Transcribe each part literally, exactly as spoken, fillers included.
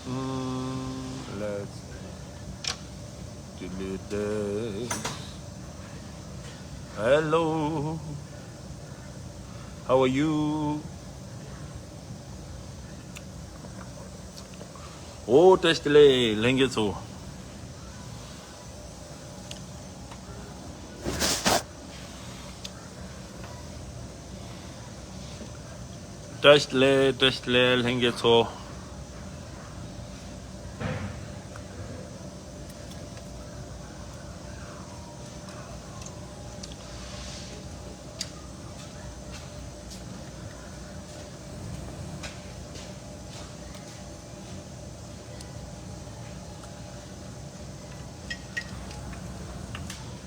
Mm, let's delete this. Hello. How are you? ཨོ་བཀྲ་ཤིས་བདེ་ལེགས་ལྷན་རྒྱས་ཚོ། བཀྲ་ཤིས་བདེ་ལེགས་བཀྲ་ཤིས་བདེ་ལེགས་ལྷན་རྒྱས་ཚོ།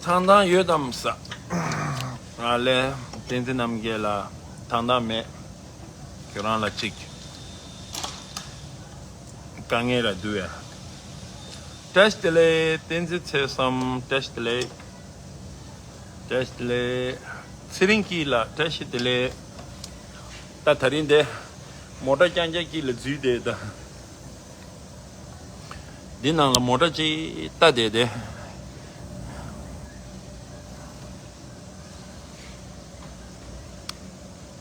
ཐང་ཐང་ཡོད་དམ་ས། ཨ་ལས། བསྟན་འཛིན་རྣམ་རྒྱལ་ལ་ཐང་ཐང་མེད། ཁྱོད་རང་ལ་གཅིག་དཀའ་ངལ་ར་འདུག་ཡ། བཀྲ་ཤིས་བདེ་ལེགས་བསྟན་འཛིན་ཚེ་བསམ། བཀྲ་ཤིས་བདེ་ལེགས། བཀྲ་ཤིས་བདེ་ལེགས། ཚེ་རིང་སྐྱིད་ལགས་བཀྲ་ཤིས་བདེ་ལེགས། ད་ད་རིང་འདི་མོ་ཊ་རྐྱང་རྐྱང་དཀྱིལ་ལ་འཛུལ་བསྡད་ད། འདི་ནང་ལ་མོ་ཊ་ཅིག་ལྟ་བསྡད་དེ།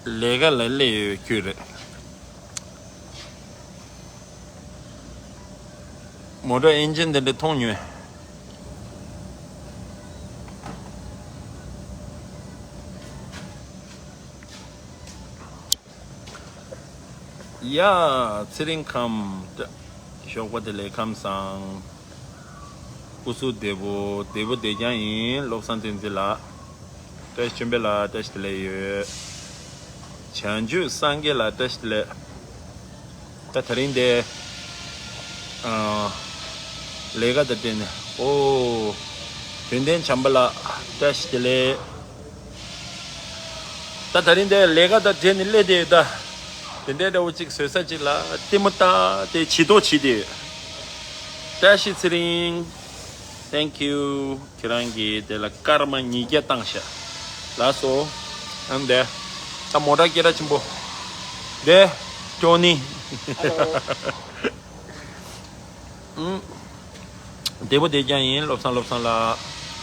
ལས་ཀ་ལ་སླེབས་ཡོད་ཁྱོད་རེད། མོ་ཊ་ཨིན་ཇིན་དེ་འདྲ་མཐོང་མྱོང་། ཡ། ཚེ་རིང་ཁམས། ཞོགས་པ་བདེ་ལེགས་ཁམས་བཟང་། སྐུ་གཟུགས་བདེ་པོ་བདེ་པོ་བདེ་རྐྱང་ཡིན། བློ་བཟང་བསྟན་འཛིན་ལགས། བཀྲ་ཤིས་ལྕམ་པ་ལགས་བཀྲ་ཤིས་བདེ་ལེགས་ཡོད། བྱང་ཆུབ་སངས་རྒྱས་ལགས་བཀྲ་ཤིས་བདེ་ལེགས། ད་ད་རིང་དེ། ཨ། ལས་ཀ་དང་འབྲེལ་ནས། ཨོ། དོན་ལྡན་བྱམས་པ་ལགས་བཀྲ་ཤིས་བདེ་ལེགས། ད་ད་རིང་དེ་ལས་ཀ་དང་འབྲེལ་ནས་སླེབས་བསྡད་ཡོད་ད། དེ་འདྲའི་འདྲ་བོ་ཅིག་བཟོས་ས་ཅིག་ལ་ལྟད་མོ་ལྟ་སྟེ་བྱི་དོ་བྱི་དེ། བཀྲ་ཤིས་ཚེ་རིང་། Thank you། ཁྱེད་རང་གིས་དེ་ལ་སྐར་མ་ཉིས་བརྒྱ་བཏང་ཤག་ལགས་སོ། ཨང་དེ། ད་མོ་ཊ་སྐད་གྲགས་ཆེན་པོ། དེ། ཀྲོ་ནི། ཨང་། བདེ་པོ་བདེ་རྐྱང་ཡིན། བློ་བཟང་བློ་བཟང་ལགས།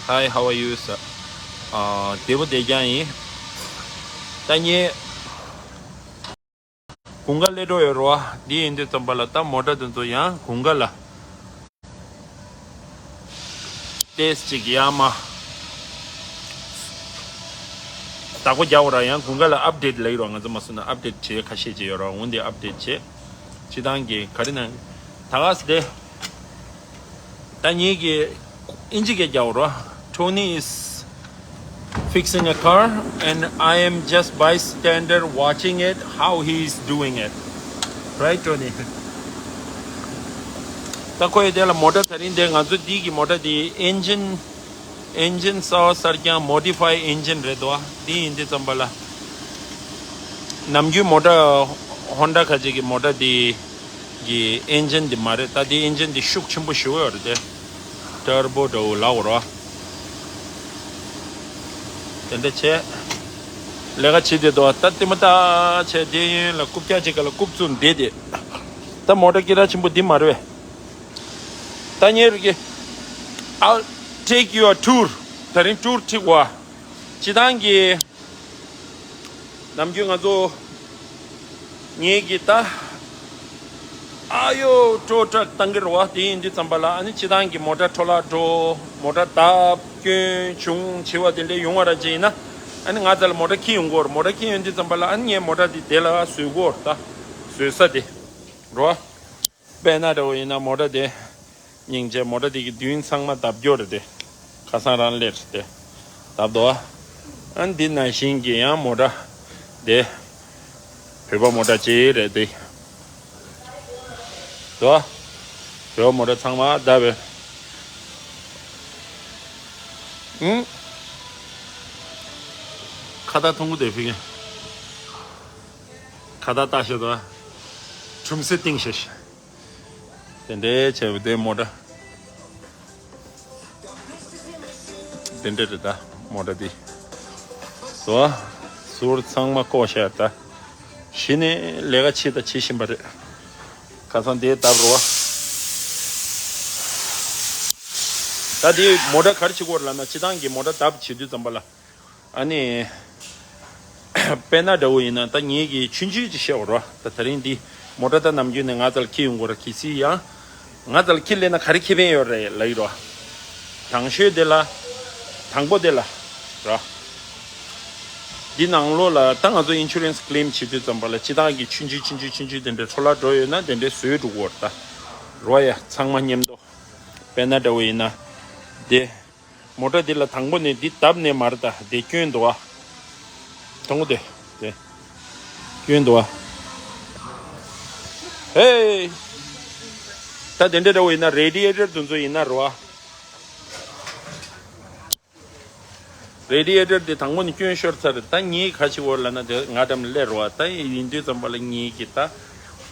Hi, how are you, sir? ཨ། བདེ་པོ་བདེ་རྐྱང་ཡིན། ད་ངས། དགུན་ཁ་སླེབས་འགྲོ་ཡོད་རེད་བ། འདི་ཡིན་དུས་ཙམ་པ་ལ་ད་མོ་ཊ་དེ་ཚོ་ཡང་དགུན་ཁ་ལ་ཏེས་ཅིག་ཡར་མར་བདག་པོ་རྒྱག་དགོས་ར། ཡང་དགུན་ཁ་ལ་ཨབ་ཌེཊ་ལབ་ཡོད་ར། ང་ཚོ་མ་སུ་ན་ཨབ་ཌེཊ་བྱེད་ཁ་ཤས་ཅིག་ཡོད་ར། འོན་ཏེ་ཨབ་ཌེཊ་བྱེད། སྤྱི་བཏང་གི་ག་རེ་ན། ད་ག་སེ་དེ། ད་ངེད་ཀྱིས་ཨིན་ཇི་སྐད་རྒྱག་རོགས། Tony is fixing a car and I am just bystander watching it, how he is doing it. Right, Tony? ད་ཁོ་ཡི་དེ་ལ་མོ་ཊ་ད་རིང་དེ་ང་ཚོ་འདི་གི་མོ་ཊ་དེ་ཨིན་ཇིན། ཨིན་ཇིན་གསར་བ་གསར་རྐྱང་མོ་ཌི་ཕའི་ཨིན་ཇིན་རེད་དོ། འདི་ཡིན་དུས་ཙམ་པ་ལ། ནམ་རྒྱུན་མོ་ཊ་ཧོན་ཌ་ཁ་ཅིག་གི་མོ་ཊ་དེ། གི་ཨིན་ཇིན་འདི་མ་རེད། ད་འདི་ཨིན་ཇིན་འདི་ཤུགས་ཆེན་པོ་ཞེ་པོ་ཡོད་རེད་དེ། ཊར་བོ་འདྲ་བོ་ལབ་དགོས་རེད་བ། དེ་འདྲ་བྱས། ལས་ཀ་བྱེད་བསྡད་འདུག་བ། ད་ལྟད་མོ་ལྟ་བྱས་དེ་ཡིན་ལ་རྐུབ་བཀྱག་ཅིག་ག་ལ་རྐུབ་བཙུགས་བསྡད་དེ། ད་མོ་ཊ་སྐད་གྲགས་ཆེན་པོ་འདི་མ་རེད་བས། ད་ཉེ་རུ་གི། I'll take you a tour. ད་རིང་ཊུར་ཁྲིད་བ། སྤྱི་བཏང་གི། ནམ་རྒྱུན་ང་ཚོ་ངེད་ཀྱི་ད་ཨ་ཡོ་ཊོ་ཊ་བཏང་གི་རེད་བ། དེ་ཡིན་དུས་ཙམ་པ་ལ་ཨ་ནི་སྤྱི་བཏང་གི་མོ་ཊ་འཕྲོ་བརླག་འགྲོ། མོ་ཊ་བརྡབ་སྐྱོན་བྱུང་བྱེད་པ་དེ་འདྲ་ཡོང་བ་ར་ཅིག་ཡིན་ན། ཨ་ནི་ང་རྩ་ལ་མོ་ཊ་འཁྱེར་ཡོང་གི་ཡོད་རེད། མོ་ཊ་འཁྱེར་ཡོང་དུས་ཙམ་པ་ལ་ཨ་ནི་ངས་མོ་ཊ་དེ་དེ་ལ་བཟོས་གི་ཡོད་རེད། ད་བཟོས་ས་དེ་རེད་བ། དཔེར་ན་འདྲ་བོ་ཡིན་ན་མོ་ཊ་དེ་སྙིང་རྗེ། མོ་ཊ་དེ་གི་མདུན་ཚང་མ་བརྡབ་སྐྱོན་རེད་དེ། ཁ་སང་རང་སླེབས་དེ་བརྡབ་འདུག་བ། ཨ་འདི་ནང་བཞིན་གྱི་ཡང་མོ་ཊ་དེ་བོད་པ་མོ་ཊ་ཅིག་རེད་དེ། འདུག་བ། བོད་པ་མོ་ཊ་ཚང་མ་བརྡབ་པས། ཨང་། ཁ་བཏགས་ཐུང་གུ་དེ་ཕིག་ཁ་བཏགས་བཏགས་ཤག་འདུག་བ། ཁྲུམ་སེ་བཏིང་ཤག་དེ་འདྲའི་བྱས་པ་དེ་མོ་ཊ། དེ་འདྲ་རེད་ད་མོ་ཊ་འདི། བཟོ་བ། ཟུར་ཚང་མ་བཀོག་བཞག་ད། གཞི་ནས་ལས་ཀ་བྱེད་ད་བྱེད་བཞིན་པ་རེད། ཁ་སང་དེ་བརྡབས་རོ། ད་དེ་མོ་ཊ་ག་རེ་བྱེད་དགོས་རེད་ལབ་ན། སྤྱིར་བཏང་གི་མོ་ཊ་བརྡབ་བྱེད་དུས་ཙམ་པ་ལ། ཨ་ནི། དཔེར་ན་འདྲ་བོ་ཡིན་ན། ད་ངེད་ཀྱིས་ཆུང་ཆུང་ཅིག་བཤད་པ་རེད་བ། ད་དེ་རིང་འདི་མོ་ཊ་ད་ནམ་རྒྱུན་ནས་ང་རྩ་ལ་འཁྱེར་ཡོང་གི་རེད། གལ་སྲིད་ཡང་ང་རྩ་ལ་འཁྱེར་སླེབས་ན་ག་རེ་ཁེ་ཕན་ཡོད་རེད་ལབ་ཀྱི་རེད་བ། དང་ཤོས་དེ་ལ། དང་པོ་དེ་ལ་རེད་བ། འདི་ནང་ལོགས་ལ་ད་ང་ཚོ་ཨིན་ཤུ་རན་སི་ཀི་ལེམ་བྱེད་དུས་ཙམ་པ་ལ། སྤྱིར་བཏང་གི་ཆུང་ཆུང་ཆུང་ཆུང་ཆུང་ཆུང་དེ་འདྲ་འཕྲོ་བརླག་འགྲོ་ཡོད་ན་དེ་འདྲའི་བཟོས་འགྲོ་གི་རེད་ད། རེད་བ་ཡ། ཚང་མ་མཉམ་དུ། དཔེར་ན་འདྲ་བོ་ཡིན་ན། དེ། མོ་ཊ་འདི་ལ་དང་པོ་ནས་འདི་བརྡབ་ནས་མར་ད་དེ་སྐྱོན་འདུག་བ། མཐོང་གི་འདུག་དེ། སྐྱོན་འདུག་བ། ཧེ། ད་དེ་འདྲ་འདྲ་བོ་ཡིན་ན་རེ་ཌི་ཡེ་ཊར་དེ་ཚོ་ཡིན་ན་རེད་བ། རེ་ཌི་ཡེ་ཊར་དེ་དང་པོ་ནས་སྐྱོན་ཤོར་ཚར། ད་ངས་ག་རེ་བྱེད་དགོས་ལབ་ན། དེ་ང་འགྲམ་ལ་སླེབས་རེད་བ། ད་ཡིན་དུས་ཙམ་པ་ལ་ངས་ཀྱི་ད།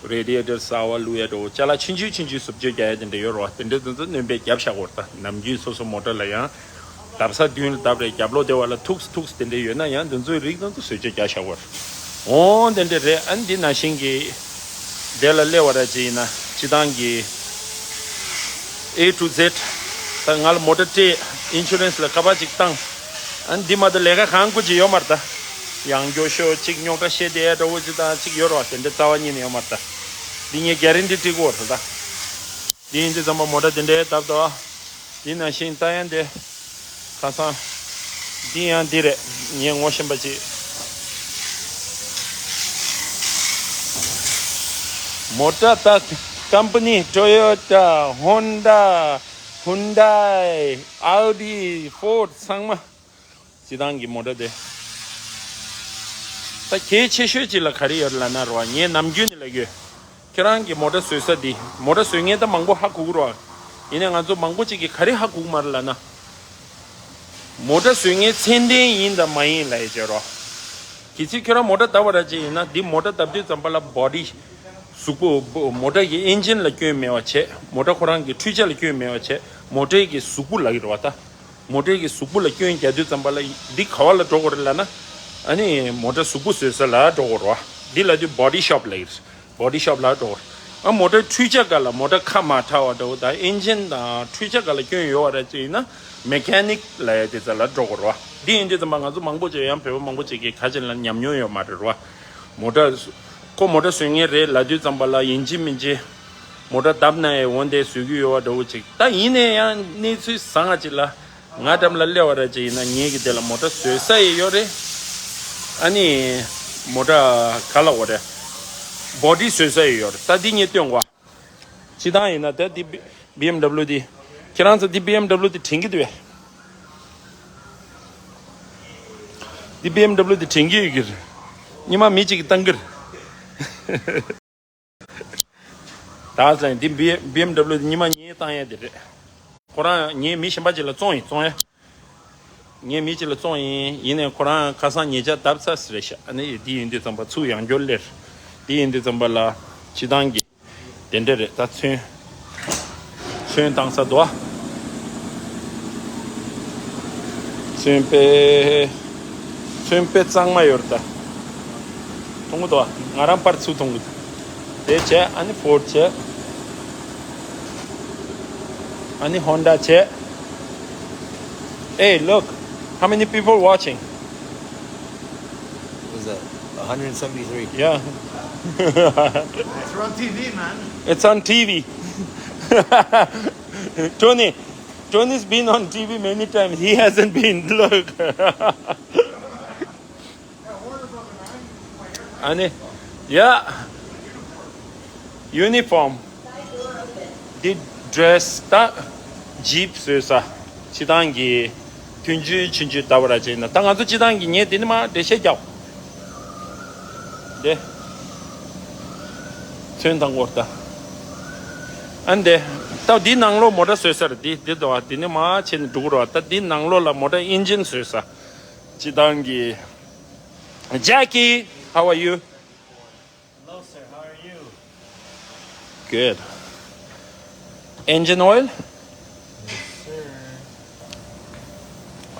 རེ་ཌི་ཡེ་ཊར་གསར་པ་བླུག་ཡ་འདྲ་བོ། ཅ་ལག་ཆུང་ཆུང་ཆུང་ཆུང་བཟོ་བཅོས་རྒྱག་ཡ་དེ་འདྲ་ཡོད་རེད་བ། དེ་འདྲ་དེ་ཚོ་སྣོན་པ་བརྒྱབ་བཞག་གོ་རེད། ད་ནམ་རྒྱུན་སོ་སོ་མོ་ཊ་ལ་ཡང་བརྡབ་ས་མདུན་ལ་བརྡབ་རེད། རྒྱབ་ལོགས་དེ་བ་ལ་ཐུག་ཐུག་དེ་འདྲ་ཡོད་ན་ཡང་དེ་ཚོའི་རིགས་དེ་ཚོ་བཟོ་བཅོས་རྒྱག་བཞག་གོ་རེད། འོ་དེ་འདྲ་རེད། ཨ་ནི་འདི་ནང་བཞིན་གྱི་དེ་ལ་སླེབས་པ་ར་ཅིག་ཡིན་ན། སྤྱིར་བཏང་གི་A to Z། ད་ང་ལ་མོ་ཊ་སྤྲད། ཨིན་ཤུ་རན་སི་ལ་ཁ་པར་ཅིག་བཏང་། ཨ་ནི་འདི་མ་གཏོགས་ལས་ཀ་གང་དགོས་ཀྱི་ཡོད་མ་རེད་ད། ཡང་སྐྱར་ཤོག་ཅིག་རྙོག་དྲ་བཤད་བསྡད་ཡ་འདྲ་བོ་ཅིག་དང་ཅིག་ཡོད་རེད་བ། དེ་འདྲ་རྩ་བ་ཉིད་ནས་ཡོད་མ་རེད་ད། འདི་ངས་གྷེ་རན་ཊི་སྤྲད་ཀྱི་ཡོད་རེད་ད། འདི་ཡིན་དུས་ཙམ་པ་མོ་ཊ་དེ་འདྲའི་བརྡབ་ད། འདི་ནང་བཞིན་ད་ཡང་དེ། ཁ་སང་། འདི་ཡང་འདི་རེད། ངས་ངོ་ཤེས་པ་ཅིག་མོ་ཊ་ད་ཀམ་པ་ནི་ཊོ་ཡོ་ཊ། ཧོན་ཌ། ཧུན་ཌའི། ཨའུ་ཌི། ཧྥོར་ཌི། ཚང་མ། སྤྱིར་བཏང་གི་མོ་ཊ་དེ། ད་གལ་ཆེ་ཤོས་ཅིག་ལ་ག་རེ་ཡོད་ལབ་ན་རེད་བ། ངས་ནམ་རྒྱུན་ནས་ལབ་ཀྱི་ཡོད། ཁྱེད་རང་གི་མོ་ཊ་བཟོ་ས་འདི། མོ་ཊ་བཟོ་མཁན་ད་མང་པོ་ཧ་གོ་གི་རེད་བ། ཡིན་ནའི་ང་ཚོ་མང་པོ་ཅིག་གིས་ག་རེ་ཧ་གོ་གི་མ་རེད་ལབ་ན། མོ་ཊ་བཟོ་མཁན་ཚད་ལྡན་ཡིན་དང་མ་ཡིན་ལབ་ཡ་བྱས་རོགས། གལ་སྲིད་ཁྱོད་རང་མོ་ཊ་བརྡབ་པ་ར་ཅིག་ཡིན་ན། འདི་མོ་ཊ་བརྡབ་དུས་ཙམ་པ་ལ་བོ་ཌི། གཟུགས་པོ། མོ་ཊ་གི་ཨིན་ཇིན་ལ་སྐྱོན་མེད་པ་བྱས། མོ་ཊ་ཁོ་རང་གི་འཕྲུལ་ཆ་ལ་སྐྱོན་མེད་པ་བྱས། མོ་ཊའི་གི་གཟུགས་པོ་ལབ་ཀྱི་རེད་བ་ད། མོ་ཊའི་གི་གཟུགས་པོ་ལ་སྐྱོན་རྒྱག་དུས་ཙམ་པ་ལ་འདི་ག་བ་ལ་འགྲོ་དགོས་རེད་ལབ་ན། ཨ་ནི་མོ་ཊ་གཟུགས་པོ་བཟོ་ས་ལ་འགྲོ་དགོས་རེད་བ། འདི་ལབ་དུས་བོ་ཌི་ཤོབ་ལབ་ཀྱི་རེད། བོ་ཌི་ཤོབ་ལ་འགྲོ་དགོས་རེད། ཨ་མོ་ཊའི་འཕྲུལ་ཆ་སྒང་ལ། མོ་ཊ་ཁ་མ་ཁྲ་བ་འདྲ་བོ་དང་ཨིན་ཇིན་དང་འཕྲུལ་ཆ་སྒང་ལ་སྐྱོན་ཡོད་པ་ར་ཅིག་ཡིན་ན། མེ་ཁ་ནིག་ལབ་ཡ་དེ་ཚོ་ལ་འགྲོ་དགོས་རེད་བ། འདི་ཡིན་དུས་ཙམ་པ་ང་ཚོ་མང་པོ་ཅིག་ཡང་བོད་པ་མང་པོ་ཅིག་གིས་ག་ཅིག་ལ་ཉམས་མྱོང་ཡོད་མ་རེད་བ། མོ་ཊ། ཁོ་མོ་ཊ་བཟོ་མཁན་རེད་ལབ་དུས་ཙམ་པ་ལ་ཡིན་གཅིག་མིན་གཅིག་མོ་ཊ་བརྡབ་ན་ཡང་འོ་དེ་བཟོ་གི་ཡོད་པ་འདྲ་བོ་ཅིག་ད་ཡིན་ནའི་ཡང་གནས་ཚུལ་བཟང་ང་ཅིག་ལ། ང་འགྲམ་ལ་སླེབས་པ་ར་ཅིག་ཡིན་ན། ངེད་ཀྱི་དེ་ལ་མོ་ཊ་བཟོ་ས་ཡི་ཡོད་རེད། ཨ་ནི་མོ་ཊ་ག་ལབ་དགོས་རེད། བོ་ཌི་བཟོ་ས་ཡི་ཡོད་རེད། ད་འདི་ངས་སྟོན་གོ། སྤྱིར་བཏང་ཡིན་ན་ད་འདི་བི་ཨེམ་ཌབ་ལིའུ་འདི། ཁྱེད་རང་ཚོ་འདི་བི་ཨེམ་ཌབ་ལིའུ་འདི་དྲན་གྱི་འདུག་གས། འདི་བི་ཨེམ་ཌབ་ལིའུ་འདི་དྲན་གྱི་ཡོད་ཀྱི་རེད། ཉི་མ་མི་གཅིག་གིས་བཏང་གི་རེད། ད་ཟེར་འདི་བི་བི་ཨེམ་ཌབ་ལིའུ་འདི་ཉི་མ་ངས་བཏང་ཡ་འདི་རེད། ཁོ་རང་ངས་མི་གཞན་པ་ཅིག་ལ་བཙོང་ཡིན། བཙོང་ཡ། ངས་མི་གཅིག་ལ་བཙོང་ཡིན། ཡིན་ནའི་ཁོ་རང་ཁ་སང་ཉེས་ཆད་བརྡབས་ཚར་ཟེར་རེད་ཤག་ཨ་ནི་འདི་ཡིན་དུས་ཙམ་པ་ཚུར་ཡང་བསྐྱར་སླེབས། འདི་ཡིན་དུས་ཙམ་པ་ལ་སྤྱིར་བཏང་གི་དེ་འདྲ་རེད། ད་ཚོན། ཚོན་བཏང་ས་འདུག་ཨ། ཚོན་དཔེ། ཚོན་དཔེ་གཙང་མ་ཡོད་རེད་ད། མཐོང་གི་འདུག་ཨ། ང་རང་པར་ཚུར་མཐོང་གི་འདུག་དེ་བྱས། ཨ་ནི་ཧྥོར་ཌི་བྱས། ཨ་ནི་ཧོན་ཌ་བྱས། Hey, look, how many people watching? What was that? A hundred seventy-three. Yeah. It's on T V, man. It's on T V. Tony, Tony's been on T V many times. He hasn't been. Look. ཨ་ནི། ཡ། ཡུ་ནི་ཕོམ། འདི་ཌི་རེ་སི་ད། ཇིབ་བཟོས་ས། སྤྱིར་བཏང་གི་མཐུན་རྐྱེན་ཆུང་ཆུང་ལྟ་བུ་ར་བྱས་ན། ད་ང་ཚོ་སྤྱིར་བཏང་གི་ངས་འདི་ནས་མར་འགྲེལ་བཤད་རྒྱག་འདི། ཚོན་དང་པོ་ད། ཨ་འདི། ད་འདི་ནང་ལོགས་མོ་ཊ་བཟོས་ས་རེད། འདི་འདི་འདུག་ཨ། འདི་ནས་མར་བྱས་ནས་འགྲོ་གི་རེད་བ། ད་འདི་ནང་ལོགས་ལ་མོ་ཊ་ཨིན་ཇིན་བཟོས་ས། སྤྱིར་བཏང་གི། Jackie, how are you? Hello, sir. How are you? Good. Engine oil? Yes, sir.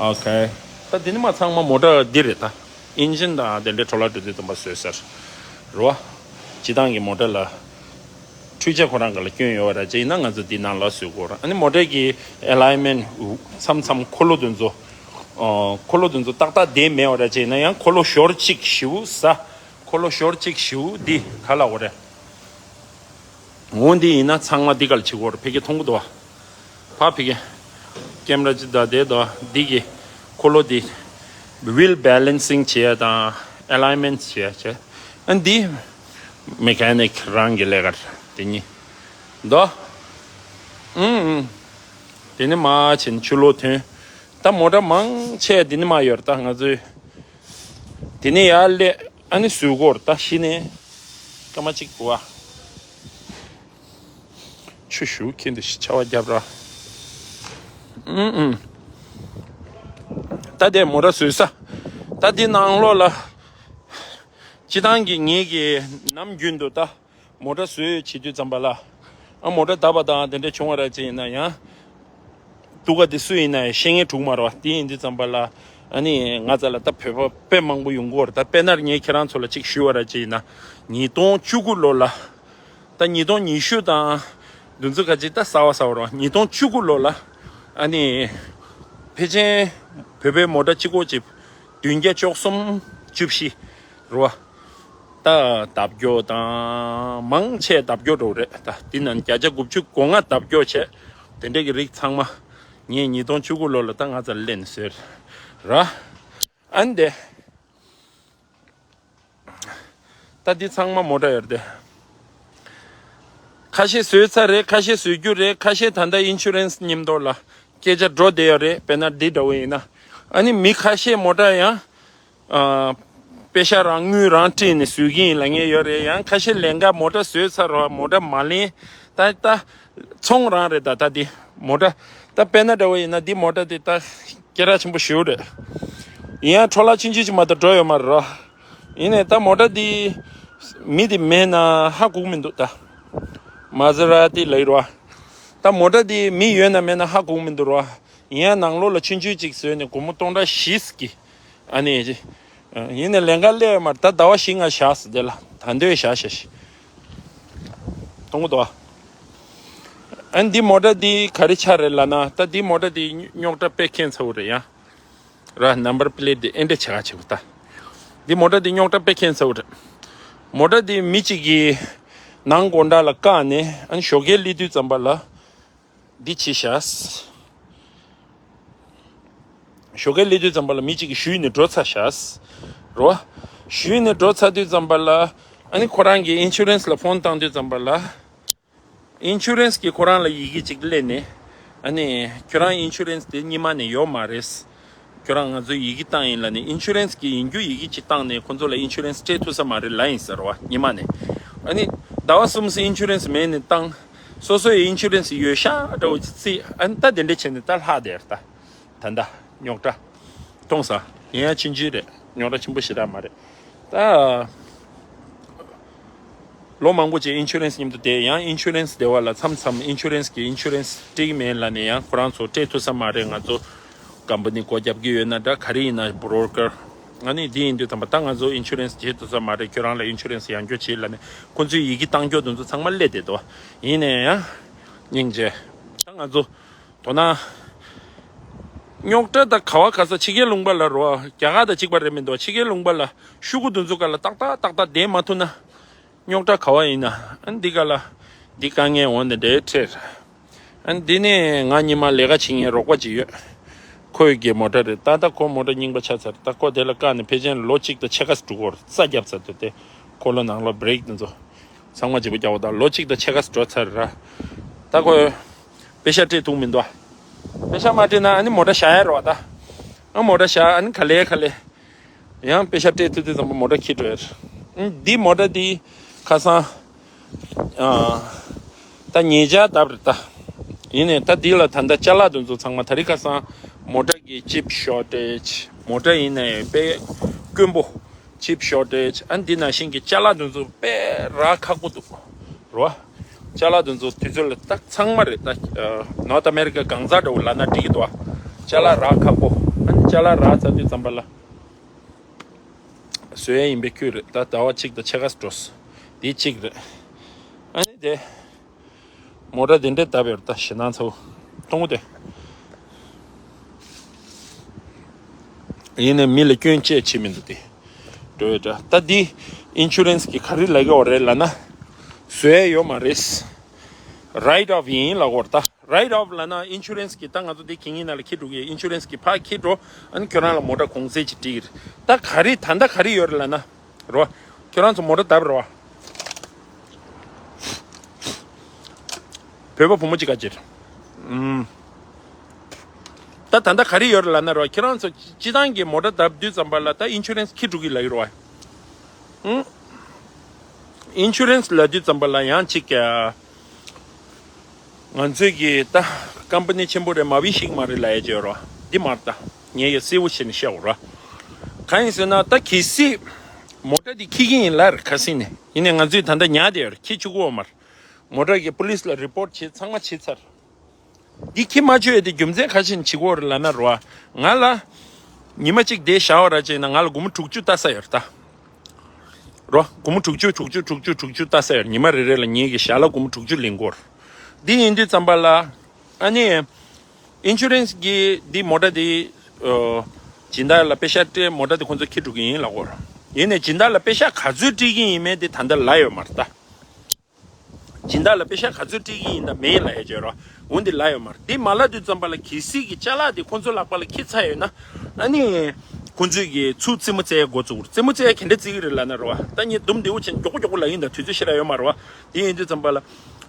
Okay. ད་འདི་ནས་མར་ཚང་མ་མོ་ཊ་འདི་རེད་ད། ཨིན་ཇིན་དང་དེ་འདྲའི་འཕྲོ་བརླག་འགྲོ་དུས་ཙམ་པ་བཟོས་ས་རེད་བ། སྤྱིར་བཏང་གི་མོ་ཊ་ལ། འཕྲུལ་ཆས་ཁོ་རང་ག་ལ་སྐྱོན་ཡོད་པ་ར་ཅེ་ཡིན་ན་ང་ཚོ་འདི་ནང་ལ་བཟོས་དགོས་ར། ཨ་ནི་མོ་ཊའི་གི་alignment མཚམས་མཚམས་འཁོར་ལོ་དེ་ཚོ་འཁོར་ལོ་དེ་ཚོ་ཏག་ཏག་བསྡད་མེད་པ་ར་ཅེ་ཡིན་ན་ཡང་འཁོར་ལོ་ཞོར་གཅིག་ཞིའུ་ཟ། འཁོར་ལོ་ཞོར་གཅིག་ཞིའུ་འདི་ག་ལ་འོ་རེད། འོ་འདི་ཡིན་ན་ཚང་མ་འདི་ག་ལ་བྱེད་དགོས་ར། ཕ་གི་མཐོང་གི་འདུག་བ། ཕ་ཕ་གི་ཀེམ་ར་ཅི་ད་དེ་ད་འདི་གི་འཁོར་ལོ་འདི་wheel balancing བྱེད་ཡ་དང་alignment བྱེད་ཡ་བྱེད། ཨ་འདི་mechanic རང་གི་ལས་ཀ་དེ་གཉིས་འདུག་ཨུང་ཨུང་། དེ་ནི་མ་ཕྱིན་ཆུ་ལོག་ཐོན། ད་མོ་ཊ་མང་ཆེ་དེ་ནི་མ་ཡོད་རེད། ད་ང་ཚོའི་དེ་ནི་ཡར་སླེབས། ཨ་ནི་བཟོས་གོ་རེད། ད་གཞི་ནས་སྐར་མ་གཅིག་འགོར་བ། ཆུ་ཞུ་ཁྱེར་འདི་ཤི་ཆ་བ་རྒྱབ་ར། ཨུང་ཨུང་། ད་དེ་མོ་ཊ་བཟོས་ས། ད་དེ་ནང་ལོགས་ལ། སྤྱི་བཏང་གི་ངེད་ཀྱི་ནམ་རྒྱུན་དུ་ད་མོ་ཊ་བཟོས་བྱེད་དུས་ཙམ་པ་ལ། ཨ་མོ་ཊ་བརྡབས་པ་དང་དེ་འདྲ་བྱུང་བ་ར་ཅིག་ཡིན་ན་ཡང་། སྡུག་ག་དེ་སུ་ཡིན་ན་ཡང་ཤེས་མཁན་འདུག་མ་རེད་བ། དེ་ཡིན་དུས་ཙམ་པ་ལ། ཨ་ནི་ང་ཚ་ལ་ད་བོད་པ་དཔེ་མང་པོ་ཡོང་གི་ཡོད་རེད། ད་དཔེར་ན་ངས་ཁྱེད་རང་ཚོ་ལ་ཅིག་ཞུས་པ་ར་ཅིག་ཡིན་ན། ཉིས་སྟོང་བཅུ་དགུ་ལོ་ལ། ད་ཉིས་སྟོང་ཉི་ཤུ་དང་། འདི་ཚོ་ག་ཅིག་ད་གསར་བ་གསར་བ་རེད་བ། ཉིས་སྟོང་བཅུ་དགུ་ལོ་ལ། ཨ་ནི། ཕལ་ཆེར་བོད་པའི་མོ་ཊ་གཅིག་པོ་གཅིག་བདུན་བརྒྱ་བཅུ་གསུམ་བཅུ་བཞི་རེད་བ། ད་ལྡབ་སྐྱོར་དང་མང་ཆེ་ལྡབ་སྐྱོར་འགྲོ་གི་རེད། ད་འདི་ནང་བརྒྱ་ཆ་དགུ་བཅུ་གོ་ལྔ་ལྡབ་སྐྱོར་བྱས། དེ་འདྲ་གི་རིགས་ཚང་མ་ངས་ཉིས་སྟོང་བཅུ་དགུ་ལོ་ལ་ད་ང་ཚ་ལ་ལེན་ཟེར་ར། ཨ་ནི་དེ། ད་འདི་ཚང་མ་མོ་ཊ་ཡོད་རེད་དེ། ཁ་ཤས་བཟོས་ཚར་རེད། ཁ་ཤས་བཟོ་རྒྱུ་རེད། ཁ་ཤས་ད་ལྟ་ཨིན་ཤུ་རན་སི་མཉམ་དུ་ལ་སྐད་ཆ་འགྲོ་བསྡད་ཡོད་རེད། དཔེར་ན་འདི་འདྲ་བོ་ཡིན་ན། ཨ་ནི་མི་ཁ་ཤས་མོ་ཊ་ཡང་། ཨ། པེ་ཤ་རང་དངུལ་རང་སྤྲད་ནས་བཟོ་གི་ཡིན་ལབ་མཁན་ཡོད་རེད། ཡང་ཁ་ཤས་ལས་ཀ་མོ་ཊ་བཟོས་ཚར་རོ། མོ་ཊ་མ་ལེན། ད་ད་ཚོང་རང་རེད། ད་ད་འདི་མོ་ཊ། ད་དཔེར་ན་འདྲ་བོ་ཡིན་ན་འདི་མོ་ཊ་འདི་ད་སྐད་གྲགས་ཆེན་པོ་ཞེ་པོ་རེད། ཡིན་ཡང་འཕྲོ་བརླག་ཆུང་ཆུང་ཅིག་མ་གཏོགས་འགྲོ་ཡོད་མ་རེད་རོ། ཡིན་ནའི་ད་མོ་ཊ་འདི་མི་འདི་མེད་ན་ཧ་གོ་གི་མི་འདུག་ད་མ་ཟེ་ར་ཏི་ལབ་ཀྱི་རེད་བ། ད་མོ་ཊ་འདི་མི་ཡོད་ན་མེད་ན་ཧ་གོ་གི་མི་འདུག་རོ། ཡིན་ཡང་ནང་ལོགས་ལ་ཆུང་ཆུང་ཅིག་བཟོས་ནས་སྒོར་མོ་སྟོང་ཕྲག་བཞི་ཙམ་གྱི། ཨ་ནི། ཡིན་ནའི་ལས་ཀ་སླེབས་ཡོད་མ་རེད། ད་ཟླ་བ་བཞི་ལྔ་བཞག་ཟེར། དེ་ལ་ད་འདོད་བཞག་བཞག་ཞིག་གཏོང་གི་འདུག་བ། ཨ་ནི་འདི་མོ་ཊ་འདི་ག་རེ་ཆགས་རེད་ལབ་ན། ད་འདི་མོ་ཊ་འདི་རྙོག་དྲ་དཔེ་ཁྱད་མཚར་པོ་རེད་ཡ། ར་ནམ་བར་པི་ལེ་ཊི་འདི་ཨེ་འདྲ་བྱེད་ག་བྱེད་དགོས་ད། འདི་མོ་ཊ་འདི་རྙོག་དྲ་དཔེ་ཁྱད་མཚར་པོ་རེད། མོ་ཊ་འདི་མི་གཅིག་གིས་ནང་སྒོ་འགྲམ་ལ་བཀག་ནས། ཨ་ནི་ཞོགས་ཀས་སླེབས་དུས་ཙམ་པ་ལ་འདི་བྱས་བཞག་ཞོགས་ཀས་སླེབས་དུས་ཙམ་པ་ལ་མི་གཅིག་གིས་གཞུས་ནས་འགྲོ་ཚར་བཞག་རོ། གཞུས་ནས་འགྲོ་ཚར་དུས་ཙམ་པ་ལ། ཨ་ནི་ཁོ་རང་གི་ཨིན་ཤུ་རན་སི་ལ་ཕོན་བཏང་དུས་ཙམ་པ་ལ། ཨིན་ཤུ་རན་སི་གིས་ཁོ་རང་ལ་ཡི་གེ་གཅིག་སླེབས་ནས། ཨ་ནི་ཁྱོད་རང་ཨིན་ཤུ་རན་སི་དེ་སྔོན་མ་ནས་ཡོད་མ་རེད། ཁྱོད་རང་ང་ཚོས་ཡི་གེ་བཏང་ཡིན་ལབ་ནས། ཨིན་ཤུ་རན་སི་གིས་ཡིན་རྒྱུ་ཡི་གེ་གཅིག་བཏང་ནས་ཁོ་ཚོ་ལ་ཨིན་ཤུ་རན་སི་སྤྲད་ཐུབ་ས་མ་རེད་ལབ་ཡིན་ཟེར་བ་སྔོན་མ་ནས། ཨ་ནི་ཟླ་བ་གསུམ་ཙམ་ཨིན་ཤུ་རན་སི་མེད་ནས་བཏང་། སོ་སོའི་ཨིན་ཤུ་རན་སི་ཡོད་ཤག་འདྲ་བོ་ཅིག་བརྩིས། ཨ་ནི་ད་དེ་འདྲ་བྱས་ནས་ད་ལྷག་བསྡད་རེད་ད། ད་ལྟ་རྙོག་དྲ་མཐོང་ས། ཡིན་ཡང་ཆུང་ཆུང་རེད། རྙོག་དྲ་ཆེན་པོ་ཞེ་དྲག་མ་རེད། ད་ལོ་མང་པོ་ཅིག་ཨིན་ཤུ་རན་སི་མཉམ་དུ་བསྡད། ཡང་ཨིན་ཤུ་རན་སི་སྡེ་བ་ལ་མཚམས་མཚམས་ཨིན་ཤུ་རན་སི་གིས་ཨིན་ཤུ་རན་སི་སྤྲད་ཀྱི་མེད་ལབ་ནས། ཡང་ཁོ་རང་ཚོ་སྤྲད་ཐུབ་ས་མ་རེད། ང་ཚོ་ཀམ་པ་ནི་སྒོ་རྒྱབ་ཀྱི་ཡོད་ན་འདྲ། ག་རེ་ཡིན་ན་བྷོ་རོ་ཀར། ཨ་ནི་འདི་ཡིན་དུས་ཙམ་པ་ད་ང་ཚོ་ཨིན་ཤུ་རན་སི་བྱེད་ཐུབ་ས་མ་རེད། ཁྱོད་རང་ལ་ཨིན་ཤུ་རན་སི་ཡང་སྐྱོར་བྱེད་ལབ་ནས་ཁོ་ཚོས་ཡི་གེ་བཏང་རྒྱུ་དེ་ཚོ་ཚང་མ་སླེབས་བསྡད་འདུག་ཡིན་ནའི་ཡང་སྙིང་རྗེ། ད་ང་ཚོ་དོ་སྣང་རྙོག་དྲ་ད་ག་བ་ག་ས་ཕྱི་རྒྱལ་ལུང་པ་ལ་རོ། རྒྱ་གར་དང་གཅིག་པ་རེད་མི་འདུག་ཕྱི་རྒྱལ་ལུང་པ་ལ་ཤོག་གུ་དེ་ཚོ་སྒང་ལ་ཏག་ཏག་ཏག་ཏག་བསྡད་མ་ཐུབ་ན། རྙོག་དྲ་ག་བ་ཡིན་ན། ཨ་འདི་ག་ལ་འདི་དཀའ་ངལ་འོང་ནས་འདྲེ་འཕྲད། ཨ་འདི་ནས་ང་ཉི་མ་ལས་ཀ་བྱེད་མཁན་རོགས་པ་ཅིག་ཡོད། ཁོའི་གི་མོ་ཊ་རེད། ད་ལྟ་ཁོ་མོ་ཊ་རྙིང་པ་ཆགས་ཚར། ད་ཁོ་དེ་ལ་བཀག་ནས་ཕལ་ཆེར་ལོ་གཅིག་དང་ཕྱེད་ཀ་ཙམ་འགྲོ་གི་ཡོད་རེད། རྩ་བརྒྱབ་ཚར་འདུག་སྟེ། འཁོར་ལོ་ནང་ལོགས་བྷི་རེག་དེ་ཚོ་ཚང་མ་བརྗེ་པོ་རྒྱག་པ་དང་ལོ་གཅིག་དང་ཕྱེད་ཀ་ཙམ་འགྲོ་ཚར་ར། ད་ཁོས་པེ་ཤ་སྤྲད་ཐུབ་མི་འདུག་པེ་ཤ་མ་སྤྲད་ན་ཨ་ནི་མོ་ཊ་བཞག་ཡ་རེད་བ་ད། ཨ་མོ་ཊ་བཞག་ཨ་ནི་ག་ལེ་ག་ལེ། ཡང་པེ་ཤ་སྤྲད་ཐུབ་དུས་ཙམ་པ་མོ་ཊ་འཁྱེར་འགྲོ་ཡ་རེད། ཨ་འདི་མོ་ཊ་འདི་ཁ་སང་། ཨ། ད་ཉེ་ཆར་བརྡབས་རེད་ད། ཡིན་ནའི་ད་འདི་ལ་ད་ལྟ་ཅ་ལག་དེ་ཚོ་ཚང་མ་ད་རེས་ཁ་སང་མོ་ཊ་གི་ཅིབ་ཤོར་ཊེཇ། མོ་ཊ་ཡིན་ནའི་དཔེ་དཀོན་པོ། ཅིབ་ཤོར་ཊེཇ། ཨ་འདི་ནང་བཞིན་གྱི་ཅ་ལག་དེ་ཚོ་དཔེ་རག་ཁག་པོ་འདུག་རོ། ཅ་ལག་དེ་ཚོ་དུས་ཚོད་ལ་ད་ཚང་མ་རེད་ད། ནོར་ཐི་ཨ་མེ་རི་ཀ་གང་ཟག་འདྲ་བོ་ལབ་ན་འགྲིག་གི་འདུག་པ། ཅ་ལག་རག་ཁག་པོ། ཨ་ནི་ཅ་ལག་རག་ཚར་དུས་ཙམ་པ་ལ། བཟོ་ཡ་ཡིན་པའི་ཁུལ་རེད། ད་ཟླ་བ་གཅིག་དང་ཕྱེད་ཀ་འགྲོ་སོང་། འདི་གཅིག་རེད། ཨ་ནི་དེ། མོ་ཊ་དེ་འདྲས་བརྡབས་ཡོད་རེད། ད་ཞེད་སྣང་ཚ་བོ་མཐོང་གི་འདུག་ཡིན་ནའི་མི་ལ་སྐྱོན་བཅས་བྱེད་མི་འདུག་སྟེ། འགྲོ་ཡོད་འདྲ། ད་འདི་ཨིན་ཤུ་རན་སི་གི་ག་རེ་ལབ་ཀྱི་ཡོད་རེད་ལབ་ན། བཟོ་ཡ་ཡོད་མ་རེད། རའིཊ་ཨོཕ་ཡིན་ལབ་ཀྱི་ཡོད་རེད། ད་རའིཊ་ཨོཕ་ལབ་ན་ཨིན་ཤུ་རན་སི་གི་ད་ང་ཚོ་འདི་གི་ཉིན་ནང་ལ་འཁྱེར་འགྲོ་གི། ཨིན་ཤུ་རན་སི་གི་ཕར་འཁྱེར་འགྲོ། ཨ་ནི་ཁྱོད་རང་ལ་མོ་ཊ་གོང་ཚད་ཅིག་སྤྲད་ཀྱི་རེད། ད་ག་རེ་ད་ལྟ་ག་རེ་ཡོད་རེད་ལབ་ན། རོ། ཁྱོད་རང་ཚོ་མོ་ཊ་བརྡབས་རོ། བོད་པ་བུ་མོ་གཅིག་ག་ཅེར། ཨུམ། ད་ད་ལྟ་ག་རེ་ཡོད་རེད་ལབ་ན་རོ། ཁྱེད་རང་ཚོ་སྤྱི་བཏང་གི་མོ་ཊ་བརྡབས་དུས་ཙམ་པ་ལ་ད་ཨིན་ཤུ་རན་སི་འཁྱེར་འགྲོ་གི་ལབ་ཀྱི་རོ། ཨུམ། ཨིན་ཤུ་རན་སི་ལབ་དུས་ཙམ་པ་ལ་ཡང་གཅིག་ཀྱ། ང་ཚོས་ཀྱི་ད་ཀམ་པ་ནི་ཆེན་པོ་རེད། མ་བི་ཤིག་མ་རེད་ལབ་ཡ་ཅིག་ཡོད་རོ། འདི་མ་རེད། ད་ངས་ཀྱི་གསལ་བོ་བྱས་ནས་བཤད་འོ་རོ། གང་ཡིན་ཟེར་ན་ད་གལ་སྲིད་མོ་ཊ་འདི་འཁྱེར་གྱི་ཡིན་ལབ་རེད་ཁ་སང་ནས། ཡིན་ནའི་ང་ཚོས་ད་ལྟ་ཉར་བསྡད་ཡོད་རེད། འཁྱེར་བཅུག་གི་ཡོད་མ་རེད། མོ་ཊ་གི་པུ་ལིས་ལ་རི་པོར་ཊི་བྱས། ཚང་མ་བྱས་ཚར། འདི་འཁྱེར་མ་བཅུག་ཡ་དེ་རྒྱུ་མཚན་ག་རེ་བྱས་ནས་བྱེད་ཀྱི་ཡོད་རེད་ལབ་ན་རོ། ང་ལ་ཉི་མ་གཅིག་དེ་བཞག་པ་ར་བྱས་ན་ང་ལ་སྒོར་མོ་དྲུག་ཅུ་ལྟ་ས་ཡོད་རེད་ད། རོ། སྒོར་མོ་དྲུག་ཅུ་དྲུག་ཅུ་དྲུག་ཅུ་དྲུག་ཅུ་ལྟ་ས་ཡོད་རེད། ཉི་མ་རེ་རེ་ལ་ངེད་ཀྱི་ཞལ་ལག་སྒོར་མོ་དྲུག་ཅུ་ལེན་གྱི་ཡོད་རེད། འདི་ཡིན་དུས་ཙམ་པ་ལ། ཨ་ནི། ཨིན་ཤུ་རན་སི་གི་འདི་མོ་ཊ་འདི། ཨོ། སྦྱིན་བདག་ལ་པེ་ཤག་སྤྲད། མོ་ཊ་འདི་ཁོང་ཚོ་འཁྱེར་འགྲོ་གི་ཡིན་ལབ་ཀྱི་ཡོད་རེད། ཡིན་ནའི་སྦྱིན་བདག་ལ་པེ་ཤག་ག་ཚོད་སྤྲད་ཀྱི་ཡིན་མིན་དེ་ད་ལྟ་ལབ་ཡོད་མ་རེད་ད། སྦྱིན་བདག་ལ་པེ་ཤག་ག་ཚོད་སྤྲད་ཀྱི་ཡིན་དང་མིན་ལབ་ཡ་ཅིག་ཡོད་རོ། འོ་འདི་ལབ་ཡོད་མ་རེད། འདི་མ་ལབ་དུས་ཙམ་པ་ལ་གལ་སྲིད་ཀྱི་ཅ་ལག་དེ་ཁོང་ཚོའི་ལག་པ་ལ་འཁྱེར་ཚར་ཡོད་ན། ཨ་ནི། ཁོང་ཚོས་ཀྱི་ཚུར་རྩེད་མོ་རྩེ་ཡ་འགོ་བཙུགས། རྩེད་མོ་རྩེ་ཡ་ག་འདྲ་རྩེ་གི་རེད་ལབ་ན་རོ། ད་ངས་དུམ་བདེ་བོ་བྱས་མགྱོགས་པོ་མགྱོགས་པོ་ལབ་ཡིན་ད། དུས་ཚོད་ཞེ་དྲག་ཡོད་མ་རེད་བ། དེ་ཡིན་དུས་ཙམ་པ་ལ།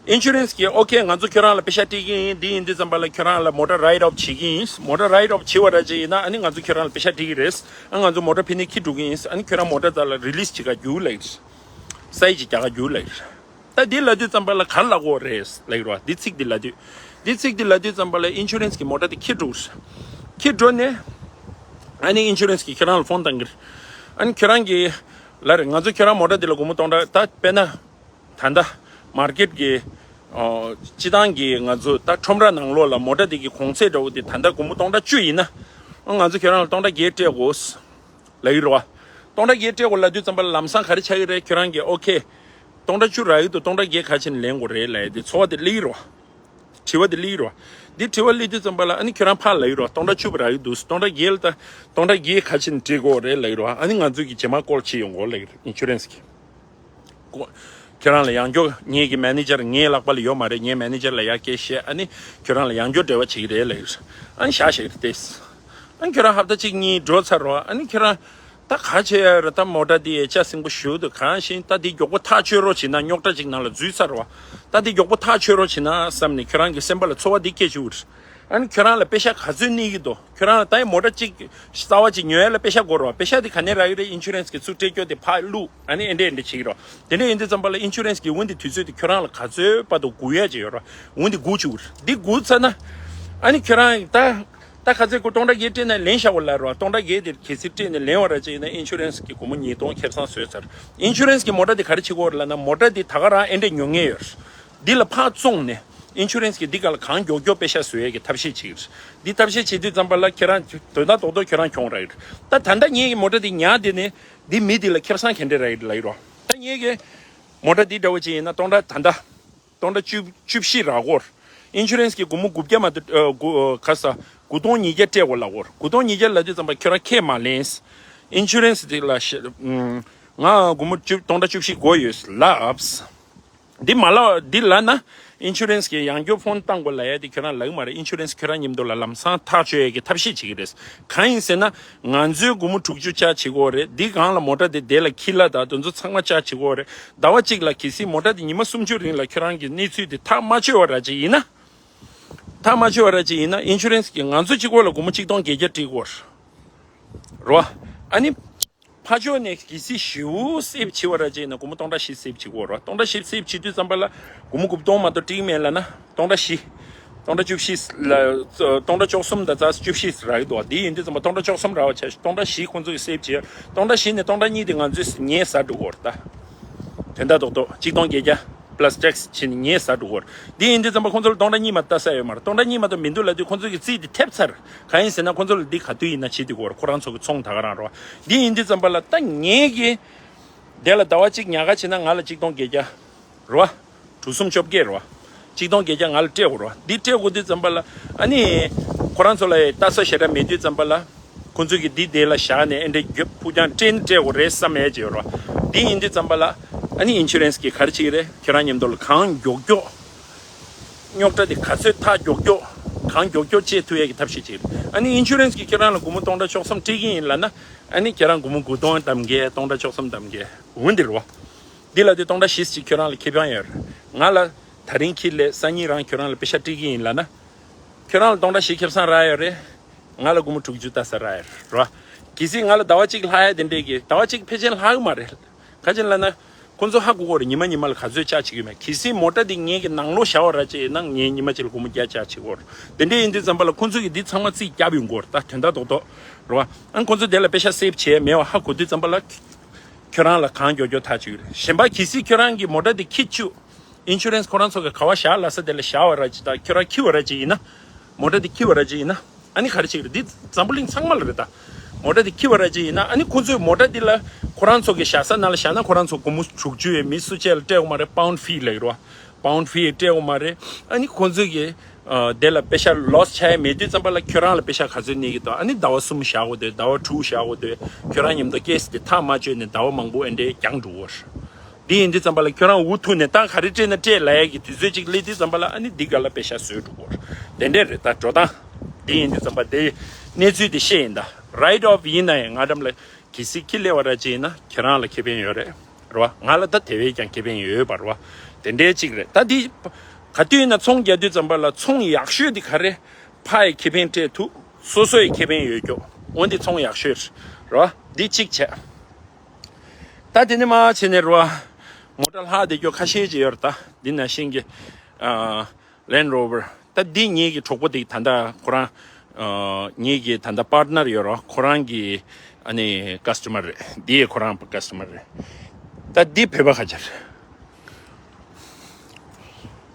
ཨིན་ཤུ་རན་སི་གིས་ཨོ་ཁེ་ང་ཚོ་ཁྱོད་རང་ལ་པེ་ཤག་སྤྲད་ཀྱི་ཡིན། དེ་ཡིན་དུས་ཙམ་པ་ལ་ཁྱོད་རང་ལ་མོ་ཊ་རའིཊ་ཨོཕ་བྱེད་ཀྱི་ཡིན། མོ་ཊ་རའིཊ་ཨོཕ་བྱེད་པ་ར་ཅིག་ཡིན་ན་ཨ་ནི་ང་ཚོ་ཁྱོད་རང་ལ་པེ་ཤག་སྤྲད་ཀྱི་རེད། ཨ་ང་ཚོ་མོ་ཊ་ཕ་ནས་འཁྱེར་འགྲོ་གི་ཡིན། ཨ་ནི་ཁྱོད་རང་མོ་ཊ་རྩ་ལ་རི་ལིས་བྱེད་ག་རྒྱུགས་ལབ་ཀྱི་རེད། སའི་ཇི་རྒྱག་ག་རྒྱུགས་ལབ་ཀྱི་རེད། ད་འདི་ལབ་དུས་ཙམ་པ་ལ་ག་རེ་ལབ་ཀྱི་ཡོད་རེད་ལབ་ཀྱི་རེད་བ། འདི་ཚིག་འདི་ལབ་དུས། འདི་ཚིག་འདི་ལབ་དུས་ཙམ་པ་ལ་ཨིན་ཤུ་རན་སི་གི་མོ་ཊ་དེ་འཁྱེར་འགྲོ་གི་རེད། འཁྱེར་འགྲོ་ནས། ཨ་ནི་ཨིན་ཤུ་རན་སི་གིས་ཁྱོད་རང་ལ་ཕོན་བཏང་གི་རེད། ཨ་ནི་ཁྱོད་རང་གིས་ལབ་རེད། ང་ཚོ་ཁྱོད་རང་མོ་ཊ་འདི་ལ་སྒོར་མོ་སྟོང་ཕྲག་ད་དཔེར་ན། ད་ལྟ་མར་ཀེཊ་གི། ཨོ། སྤྱི་བཏང་གི་ང་ཚོ་ད་ཁྲོམ་ར་ནང་ལོགས་ལ་མོ་ཊ་འདི་གི་གོང་ཚད་འདྲ་བོ་དེ་ད་ལྟ་སྒོར་མོ་སྟོང་ཕྲག་བཅུ་ཡིན་ན། ཨ་ང་ཚོ་ཁྱོད་རང་ལ་སྟོང་ཕྲག་བརྒྱད་སྤྲད་དགོས། ལབ་ཀྱི་རེད་བ། སྟོང་ཕྲག་བརྒྱད་སྤྲད་དགོས་ལབ་དུས་ཙམ་པ་ལ་ལམ་སང་ག་རེ་ཆགས་ཀྱི་རེད། ཁྱོད་རང་གིས་ཨོ་ཁེ། སྟོང་ཕྲག་བཅུ་རག་གི་འདུག་སྟོང་ཕྲག་བརྒྱད་ག་རེ་བྱས་ནས་ལེན་དགོས་རེད་ལབ་ཡ་དེ་ཚོར་བ་དེ་སླེབས་ཀྱི་རེད་བ། དྲི་བ་དེ་སླེབས་ཀྱི་རེད་བ། འདི་དྲི་བ་སླེབས་དུས་ཙམ་པ་ལ་ཨ་ནི་ཁྱོད་རང་ཕར་ལབ་ཀྱི་རེད་བ། སྟོང་ཕྲག་བཅུ་རག་གི་འདུག་སྟོང་ཕྲག་བརྒྱད་ལ་ད། སྟོང་ཕྲག་བརྒྱད་ག་རེ་བྱས་ནས་སྤྲད་དགོས་རེད་ལབ་ཀྱི་རེད་བ། ཨ་ནི་ང་ཚོ་གིས་རྗེས་མ་ཀོལ་བྱེད་ཡོང་དགོས་ལབ་ཀྱི་རེད། ཨིན་ཤུ་རན་སི་གིས། ཁོ། ཁྱོད་རང་ལ་ཡང་བསྐྱར་ངེད་ཀྱི་མེ་ནེ་ཇར་ངའི་ལག་པ་ལ་ཡོད་མ་རེད། ངའི་མེ་ནེ་ཇར་ལ་ཡར་སྐད་བཤད། ཨ་ནི་ཁྱོད་རང་ལ་ཡང་བསྐྱར་འབྲེལ་བ་བྱེད་ཀྱི་རེད་ལབ་ཡོད། ཨ་ནི་བཞག་བཞག་རེད་དེ། ཨ་ནི་ཁྱོད་རང་ཧབ་ཏ་གཅིག་གཉིས་འགྲོ་ཚར་རོ། ཨ་ནི་ཁྱོད་རང་ད་ག་བྱེད་ཡ་རེད། ད་མོ་ཊ་འདི་ཡ་ཆ་སྲིན་པོ་ཞིག་འདུག་གང་ཤེས། ད་འདི་མགྱོགས་པོ་ཐག་ཆོད་རོགས་བྱེད་ན། རྙོག་དྲ་ཅིག་ནང་ལ་འཛུལ་ཚར་རོ། ད་འདི་མགྱོགས་པོ་ཐག་ཆོད་རོགས་བྱེད་ན་བསམ་ནས་ཁྱོད་རང་གི་སེམས་པ་ལ་ཚོར་བ་འདི་སྐྱེ་བཅུག་རེད། ཨ་ནི་ཁྱོད་རང་ལ་པེ་ཤག་ག་ཚོད་གནས་ཀྱི་འདུག་ཁྱོད་རང་ལ་ད་ཡང་མོ་ཊ་གཅིག་རྩ་བ་གཅིག་ཉོ་ཡ་ལ་པེ་ཤག་དགོས་རེད་བ། པེ་ཤག་དེ་ག་ནས་རག་གི་རེད། ཨིན་ཤུ་རན་སི་གིས་ཚུར་སྤྲད་རྒྱུ་དེ་ཕར་བླུགས། ཨ་ནི་ཨེ་འདྲས་ཨེ་འདྲས་བྱེད་ཀྱི་རེད་བ། དེ་འདྲས་ཡིན་དུས་ཙམ་པ་ལ་ཨིན་ཤུ་རན་སི་གིས་འོན་ཏེ་དུས་ཚོད་དེ་ཁྱོད་རང་ལ་ག་ཚོད་བར་དུ་སྒུག་ཡ་ཅིག་ཡོད་རེད་བ། འོན་ཏེ་སྒུག་བཅུག་རེད། འདི་སྒུག་ཚར་ན། ཨ་ནི་ཁྱོད་རང་ད། ད་ག་ཚོད་སྒུག་སྟོང་ཕྲག་བརྒྱད་སྤྲད་ན་ལེན་བཞག་གོ་ལབ་རེད་བ། སྟོང་ཕྲག་བརྒྱད་དེ་གལ་སྲིད་སྤྲད་ནས་ལེན་པ་ར་ཅིག་ཡིན་ན་ཨིན་ཤུ་རན་སི་གིས་སྒོར་མོ་ཉིས་སྟོང་ཁེ་བཟང་བཟོས་ཚར། ཨིན་ཤུ་རན་སི་གིས་མོ་ཊ་དེ་ག་རེ་བྱེད་ཀྱི་ཡོད་རེད་ལབ་ན། མོ་ཊ་དེ་ད་ག་རང་ཨེ་འདྲས་ཉོ་མཁན་ཡོད་རེད། འདི་ལ་ཕར་བཙོངས་ནས། ཨིན་ཤུ་རན་སི་གིས་འདི་ག་ལ་གང་མགྱོགས་མགྱོགས་པེ་ཤག་བཟོ་ཡས་ཀྱི་ཐབས་ཤེས་བྱེད་ཀྱི་རེད། འདི་ཐབས་ཤེས་བྱེད་དུས་ཙམ་པ་ལ་ཁྱེད་རང་དོན་དག་རྡོག་རྡོག་ཁྱོད་རང་གྱོང་རག་གི་རེད། ད་ད་ལྟ་ངེད་ཀྱི་མོ་ཊ་འདི་ཉར་བསྡད་ནས་འདི་མི་འདི་ལ་ཁེ་བཟང་ག་འདྲས་རག་གི་རེད་ལབ་ཀྱི་རེད། ད་ངེད་ཀྱི་མོ་ཊ་འདི་འདྲ་བོ་ཅིག་ཡིན་ན་སྟོང་ཕྲག་ད་ལྟ་སྟོང་ཕྲག་བཅུ་བཅུ་བཞི་རག་གི་ཡོད་རེད། ཨིན་ཤུ་རན་སི་གིས་སྒོར་མོ་དགུ་བརྒྱ་མ་གཏོགས། ཨ། དགུ། ཨ། ག་ས། དགུ་སྟོང་ཉིས་བརྒྱ་སྤྲད་དགོས་ལབ་ཀྱི་ཡོད་རེད། དགུ་སྟོང་ཉིས་བརྒྱ་ལབ་དུས་ཙམ་པ་ཁྱོད་རང་ཁས་མ་ལེན། ཨིན་ཤུ་རན་སི་འདི་ལ་ཤ། ཨམ། ང་སྒོར་མོ་བཅུ། སྟོང་ཕྲག་བཅུ་བཞི་དགོས་ཡོད་ལབ། འདི་མ་ལབ། འདི་ལབ་ན་ཨིན་ཤུ་རན་སི་གིས་ཡང་བསྐྱར་ཕོན་བཏང་དགོས་ལབ་ཡ་དེ་ཁྱོད་རང་ལབ་ཀྱི་མ་རེད། ཨིན་ཤུ་རན་སི་ཁྱོད་རང་མཉམ་དུ་ལ་ལམ་སང་ཐག་གཅོད་ཡས་ཀྱི་ཐབས་ཤེས་བྱེད་ཀྱི་རེད། གང་ཡིན་ཟེར་ན། ང་ཚོའི་སྒོར་མོ་དྲུག་ཅུ་ཆག་བྱེད་དགོས་རེད། འདི་སྒང་ལ་མོ་ཊ་དེ་དེ་ལ་འཁྱེར་ལ་དང་དེ་ཚོ་ཚང་མ་ཆག་བྱེད་དགོས་རེད། ཟླ་བ་གཅིག་ལ་གལ་སྲིད་མོ་ཊ་དེ་ཉི་མ་སུམ་ཅུ་རིང་ལ་ཁྱོད་རང་གི་གནས་ཚུལ་དེ་ཐག་མ་ཆོད་པ་ར་ཅིག་ཡིན་ན། ཐག་མ་ཆོད་པ་ར་ཅིག་ཡིན་ན་ཨིན་ཤུ་རན་སི་གིས་ང་ཚོ་གཅིག་པོ་ལ་སྒོར་མོ་གཅིག་སྟོང་བརྒྱད་བརྒྱ་སྤྲད་དགོས་རེད་བ། ཨ་ནི། ཕར་ཕྱོགས་ནས་གལ་སྲིད་ཞེ་པོ་སེབ་བྱེད་པ་ར་ཅིག་ཡིན་ན་སྒོར་མོ་སྟོང་ཕྲག་བཞི་སེབ་བྱེད་དགོས་རེད་བ། སྟོང་ཕྲག་བཞི་སེབ་བྱེད་དུས་ཙམ་པ་ལ་སྒོར་མོ་དགུ་སྟོང་མ་གཏོགས་སྤྲད་ཀྱི་མེད་ལབ་ན་སྟོང་ཕྲག་བཞི། སྟོང་ཕྲག་བཅུ་བཞི་ལ། སྟོང་ཕྲག་བཅུ་གསུམ་དང་རྩ་བཅུ་བཞི་རག་གི་འདུག་བ། འདི་ཡིན་དུས་ཙམ་པ་སྟོང་ཕྲག་བཅུ་གསུམ་རག་པ་ཆ་བཞག་སྟོང་ཕྲག་བཞི་ཁོང་ཚོ་གིས་སེབ་བྱས། སྟོང་ཕྲག་བཞི་ནས་སྟོང་ཕྲག་གཉིས་དེ་ང་ཚོས་ངས་ཟ་འགྲོ་གི་ཡོད་རེད་ད། དོན་དག་རྡོག་རྡོག་གཅིག་སྟོང་བརྒྱད་བརྒྱ་plus tax བྱས་ནས་ངས་ཟ་འགྲོ་གི་ཡོད་རེད། འདི་ཡིན་དུས་ཙམ་པ་ཁོང་ཚོ་ལ་སྟོང་ཕྲག་གཉིས་མ་གཏོགས་ལྟ་ས་ཡོད་མ་རེད། སྟོང་ཕྲག་གཉིས་མ་གཏོགས་མི་འདུག་ལབ་དུས་ཁོང་ཚོ་གིས་རྩིས་དེ་ཐེབས་ཚར། གང་ཡིན་ཟེར་ན་ཁོང་ཚོ་ལ་འདི་ག་དུས་ཡིན་ན་བྱེད་སྡོད་ཀྱི་ཡོད་རེད། ཁོ་རང་ཚོ་གི་ཚོང་ད་ག་རང་རེད་བ། འདི་ཡིན་དུས་ཙམ་པ་ལ་ད་ངེད་ཀྱིས་དེ་ལ་ཟླ་བ་གཅིག་ཉར་ག་བྱེད་ན་ང་ལ་གཅིག་སྟོང་བརྒྱད་བརྒྱ་རེད་བ། དྲུག་གསུམ་བཅོ་བརྒྱད་རེད་བ། གཅིག་སྟོང་བརྒྱད་བརྒྱ་ང་ལ་སྤྲད་དགོས་རེད་བ། འདི་སྤྲད་དགོས་དུས་ཙམ་པ་ལ་ཨ་ནི་ཁོ་རང་ཚོ་ལ་ལྟ་ས་ཞེ་དྲག་མེད་དུས་ཙམ་པ་ལ། ཁོ་ཚོས་ཀྱི་འདི་དེ་ལ་བཞག་ནས་ཨེ་འདྲས་རྒྱབ་ཕུགས་རྒྱང་སྤྲད་ནས་སྤྲད་དགོས་རེད་བསམ་ཡས་ཅིག་ཡོད་རེད་བ། འདི་ཡིན་དུས་ཙམ་པ་ལ་ཨ་ནི་ཨིན་ཤུ་རན་སི་གིས་ག་རེ་བྱེད་ཀྱི་རེད། ཁྱོད་རང་མཉམ་དུ་ལ་གང་མགྱོགས་མགྱོགས། རྙོག་དྲ་དེ་ག་ཚོད་ཐག་མགྱོགས་མགྱོགས། གང་མགྱོགས་མགྱོགས་བཅད་ཐུབ་ཡས་ཀྱི་ཐབས་ཤེས་བྱེད་ཀྱི་རེད། ཨ་ནི་ཨིན་ཤུ་རན་སི་གིས་ཁྱོད་རང་ལ་སྒོར་མོ་སྟོང་ཕྲག་བཅུ་གསུམ་སྤྲད་ཀྱི་ཡིན་ལབ་ན། ཨ་ནི་ཁྱེད་རང་སྒོར་མོ་དགུ་སྟོང་གདམ་གྱི། སྟོང་ཕྲག་བཅུ་གསུམ་གདམ་གྱི། འོ་འདི་རེད་བ། འདི་ལ་དེ་སྟོང་ཕྲག་བཞི་ཙམ་ཁྱོད་རང་ལ་ཁེ་ཕན་ཡོད་རེད། ང་ལ་ད་རིང་ཁྱེད་ལས་སང་ཉིན་རང་ཁྱོད་རང་ལ་པེ་ཤ་སྤྲད་ཀྱི་ཡིན་ལབ་ན། ཁྱོད་རང་ལ་སྟོང་ཕྲག་བཞི་ཁེ་བཟང་རག་ཡོད་རེད། ང་ལ་སྒོར་མོ་དྲུག་ཅུ་ལྟ་ས་རག་ཡོད་རེད་བ། གལ་སྲིད་ང་ལ་ཟླ་བ་གཅིག་ལྷག་ཡ་དེ་འདྲས་ཀྱི། ཟླ་བ་གཅིག་ཕལ་ཆེར་ལྷག་གི་མ་རེད། ག་ཅི་ལབ་ན། ཁོང་ཚོ་ཧ་གོ་གི་རེད། ཉི་མ་ཉི་མ་ལ་ག་ཚོད་ཆར་ཇི་བྱེད་ཀྱི་ཡོད་མེད། གལ་སྲིད་མོ་ཊ་འདི་ངེད་ཀྱི་ནང་ལོགས་བཞག་པ་ར་ཅིག་ཡིན་ན་ངས་ཉི་མ་གཅིག་ལ་སྒོར་མོ་བརྒྱ་ཆར་ཇི་བྱེད་ཀྱི་ཡོད་རེད། དེ་འདྲས་ཡིན་དུས་ཙམ་པ་ལ་ཁོང་ཚོ་གིས་འདི་ཚང་མ་རྩིས་བརྒྱབ་ཡོང་གི་ཡོད་རེད། ད་དོན་དག་རྡོག་རྡོག་རེད་བ། ཨ་ཁོང་ཚོ་དེ་ལ་པེ་ཤ་སེབ་བྱས་མེད་པ་ཧ་གོ་དུས་ཙམ་པ་ལ། ཁྱོད་རང་ལ་གང་མགྱོགས་མགྱོགས་ཐག་གཅོད་རེད། གཞན་པ་གལ་སྲིད་ཁྱོད་རང་གི་མོ་ཊ་དེ་འཁྱེར་བཅུག་ཨིན་ཤུ་རན་སི་ཁོ་རང་ཚོ་གིས་ག་བ་བཞག་ལབ་ས་དེ་ལ་བཞག་པ་ར་ཅིག་དང་ཁྱོད་རང་འཁྱེར་བ་ར་ཅིག་ཡིན་ན། མོ་ཊ་དེ་འཁྱེར་བ་ར་ཅིག་ཡིན་ན། ཨ་ནི་ག་རེ་བྱེད་ཀྱི་རེད། འདི་འཛམ་བུ་གླིང་ཚང་མ་ལ་རེད་ད། མོ་ཊ་དེ་འཁྱེར་བ་ར་ཅིག་ཡིན་ན། ཨ་ནི་ཁོ་ཚོས་མོ་ཊ་འདི་ལ་ཁོ་རང་ཚོ་གི་བཞག་ས་ནང་ལ་བཞག་ན་ཁོ་རང་ཚོ་སྒོར་མོ་དྲུག་ཅུ་ཡས་མེད། སུ་གཅིག་ལ་སྤྲད་དགོས་མ་རེད། པའུན་ཌི་ཕི་ལབ་ཀྱི་རེད་བ། པའུན་ཌི་ཕི་སྤྲད་དགོས་མ་རེད། ཨ་ནི་ཁོ་ཚོས་གི་ཨ་དེ་ལ་པེ་ཤ་ལོ་སི་ཆགས་ཡ་མེད་དུས་ཙམ་པ་ལ་ཁྱོད་རང་ལ་པེ་ཤ་ག་ཚོད་གནས་ཀྱི་འདུག་ཨ་ནི་ཟླ་བ་གསུམ་བཞག་དགོས་འདུག་ཟླ་བ་དྲུག་བཞག་དགོས་འདུག་ཁྱོད་རང་མཉམ་དུ་ཀེ་སི་དེ་ཐག་མ་གཅོད་ནས་ཟླ་བ་མང་པོ་ཨེ་འདྲས་འགྱངས་འགྲོ་གི་རེད། འདི་ཡིན་དུས་ཙམ་པ་ལ་ཁྱོད་རང་འུ་ཐུག་ནས་ད་ག་རེ་སྤྲད་ན་སྤྲད་ལབ་ཡས་ཀྱི་དུས་ཚོད་ཅིག་སླེབས་དུས་ཙམ་པ་ལ་ཨ་ནི་འདི་ག་ལ་པེ་ཤ་བཟོས་འགྲོ་གི་རེད། དེ་འདྲས་རེད་ད་འགྲོ་སྟངས། འདི་ཡིན་དུས་ཙམ་པ་དེ་གནས་ཚུལ་དེ་བཤད་ཡིན་ད། རའིཊ་ཨོཕ་ཡིན་ན་ཡང་ང་འགྲམ་ལ་གལ་སྲིད་ཁྱི་སླེབས་པ་ར་ཅིག་ཡིན་ན་ཁྱེད་རང་ལ་ཁེ་ཕན་ཡོད་རེད། རེད་བ། ང་ལ་ད་དེ་བས་ཀྱང་ཁེ་ཕན་ཡོད་པ་རེད་བ། དེ་འདྲའི་གཅིག་རེད་ད། འདི་ག་དུས་ཡིན་ན་ཚོང་རྒྱག་དུས་ཙམ་པ་ལ་ཚོང་ཡག་ཤོས་འདི་ག་རེ། ཕ་ཡི་ཁེ་ཕན་སྤྲད་ཐུབ། སོ་སོ་ཡི་ཁེ་ཕན་ཡོད་ཀྱོག་འོ་འདི་ཚོང་ཡག་ཤོས་རེད་བ། འདི་གཅིག་བྱས། ད་དེ་ནས་མར་བྱས་ནས་རེད་བ། མོ་ཊ་ལྷག་བསྡད་ཀྱོག་ཁ་ཤས་ཅིག་ཡོད་རེད་ད། འདི་ནང་བཞིན་གྱི། ཨ། ལེན་རོ་ཝར། ད་འདི་ངེད་ཀྱི་གྲོགས་པོ་དེ་ད་ལྟ་ཁོ་རང་། ཨ། ངེད་ཀྱི་ད་ལྟ་པར་ཊི་ནར་ཡོད་རེད། ཁོ་རང་གི་ཨ་ནི་ཀ་སི་ཊ་མར་རེད། འདི་ཡི་ཁོ་རང་ཀ་སི་ཊ་མར་རེད། ད་འདི་བོད་པ་ཁ་ཆེར།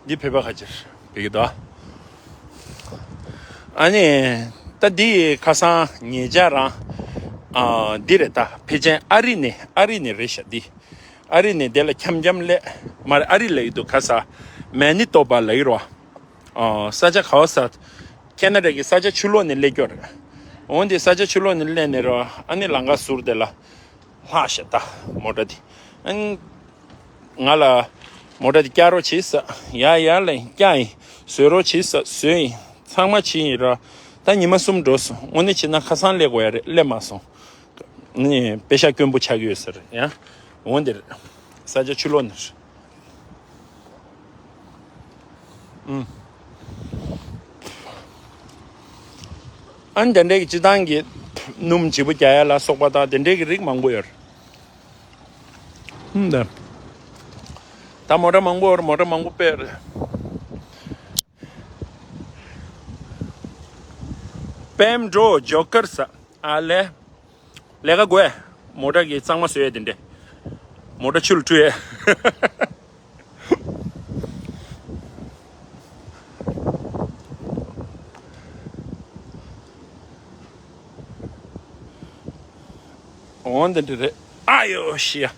འདི་བོད་པ་ཁ་ཆེར་བོད་ཀྱི་ད། ཨ་ནི་ད་འདི་ཁ་སང་ངེད་ཅག་རང་། ཨ། འདི་རེད་ད། ཕལ་ཆེར་ཨ་རི་ནས་ཨ་རི་ནས་རེད་ཤག་འདི། ཨ་རི་ནས་དེ་ལ་འཁྱམ་འཁྱམ་སླེབས་མ་རེད། ཨ་རི་ལ་ཡོད་དུས་ག་ས་མེ་ནི་ཏོ་པ་ལ་ཡོད་རེད་བ། ཨ། ས་ཆ་ག་བ་ས། ཁེ་ན་ཌ་གི་ས་ཆ་ཕྱི་ལོགས་ནས་སླེབས་ཀྱོག་རེད། འོན་ཏེ་ས་ཆ་ཕྱི་ལོགས་ནས་སླེབས་ནས་རེད་བ། ཨ་ནི་ལམ་ཁ་ཟུར་དེ་ལ་ལྷག་ཤག་ད་མོ་ཊ་དེ། ཨ་ནི་ང་ལ་མོ་ཊ་དེ་བསྐྱར་རོགས་བྱེད་ཟེར། ཡ་ཡ་ལ་བསྐྱར་ཡིན། བཟོ་རོགས་བྱེད་ཟེར། བཟོས་ཡིན། ཚང་མ་བྱས་ཡིན་ར། ད་ཉི་མ་གསུམ་འགྲོ་སོང་། དངོས་གནས་བྱས་ན་ཁ་སང་སླེབས་དགོས་ཡ་རེད། སླེབས་མ་སོང་། ནི་པེ་ཤ་དཀོན་པོ་ཆགས་ཀྱི་ཡོད་ས་རེད་ཡ། འོ་འདིར། ས་ཆ་ཕྱི་ལོགས་ནས། ཨུམ། ཨ་ནི་དེ་འདྲའི་གི་སྤྱི་བཏང་གི་སྣུམ་བརྗེ་པོ་རྒྱག་ཡ་ལ་སོགས་པ་དང་དེ་འདྲའི་གི་རིགས་མང་པོ་ཡོད་རེད། ཨུམ་ད། ད་མོ་ཊ་མང་པོ་ཡོད་རེད། མོ་ཊ་མང་པོ་སྤེལ་རེད། པེམ་འགྲོ་ཇོ་ཀར་ས་ཨ་ལེ། ལས་ཀ་དགོས། མོ་ཊ་གི་གཙང་མ་བཟོས་ཡས་དེ་འདྲས། མོ་ཊ་ཆུ་ལ་བཀྲུ་ཡས། འོ་འདི་འདྲས་རེད། ཨ་ཡོ་ཤི་ཡ།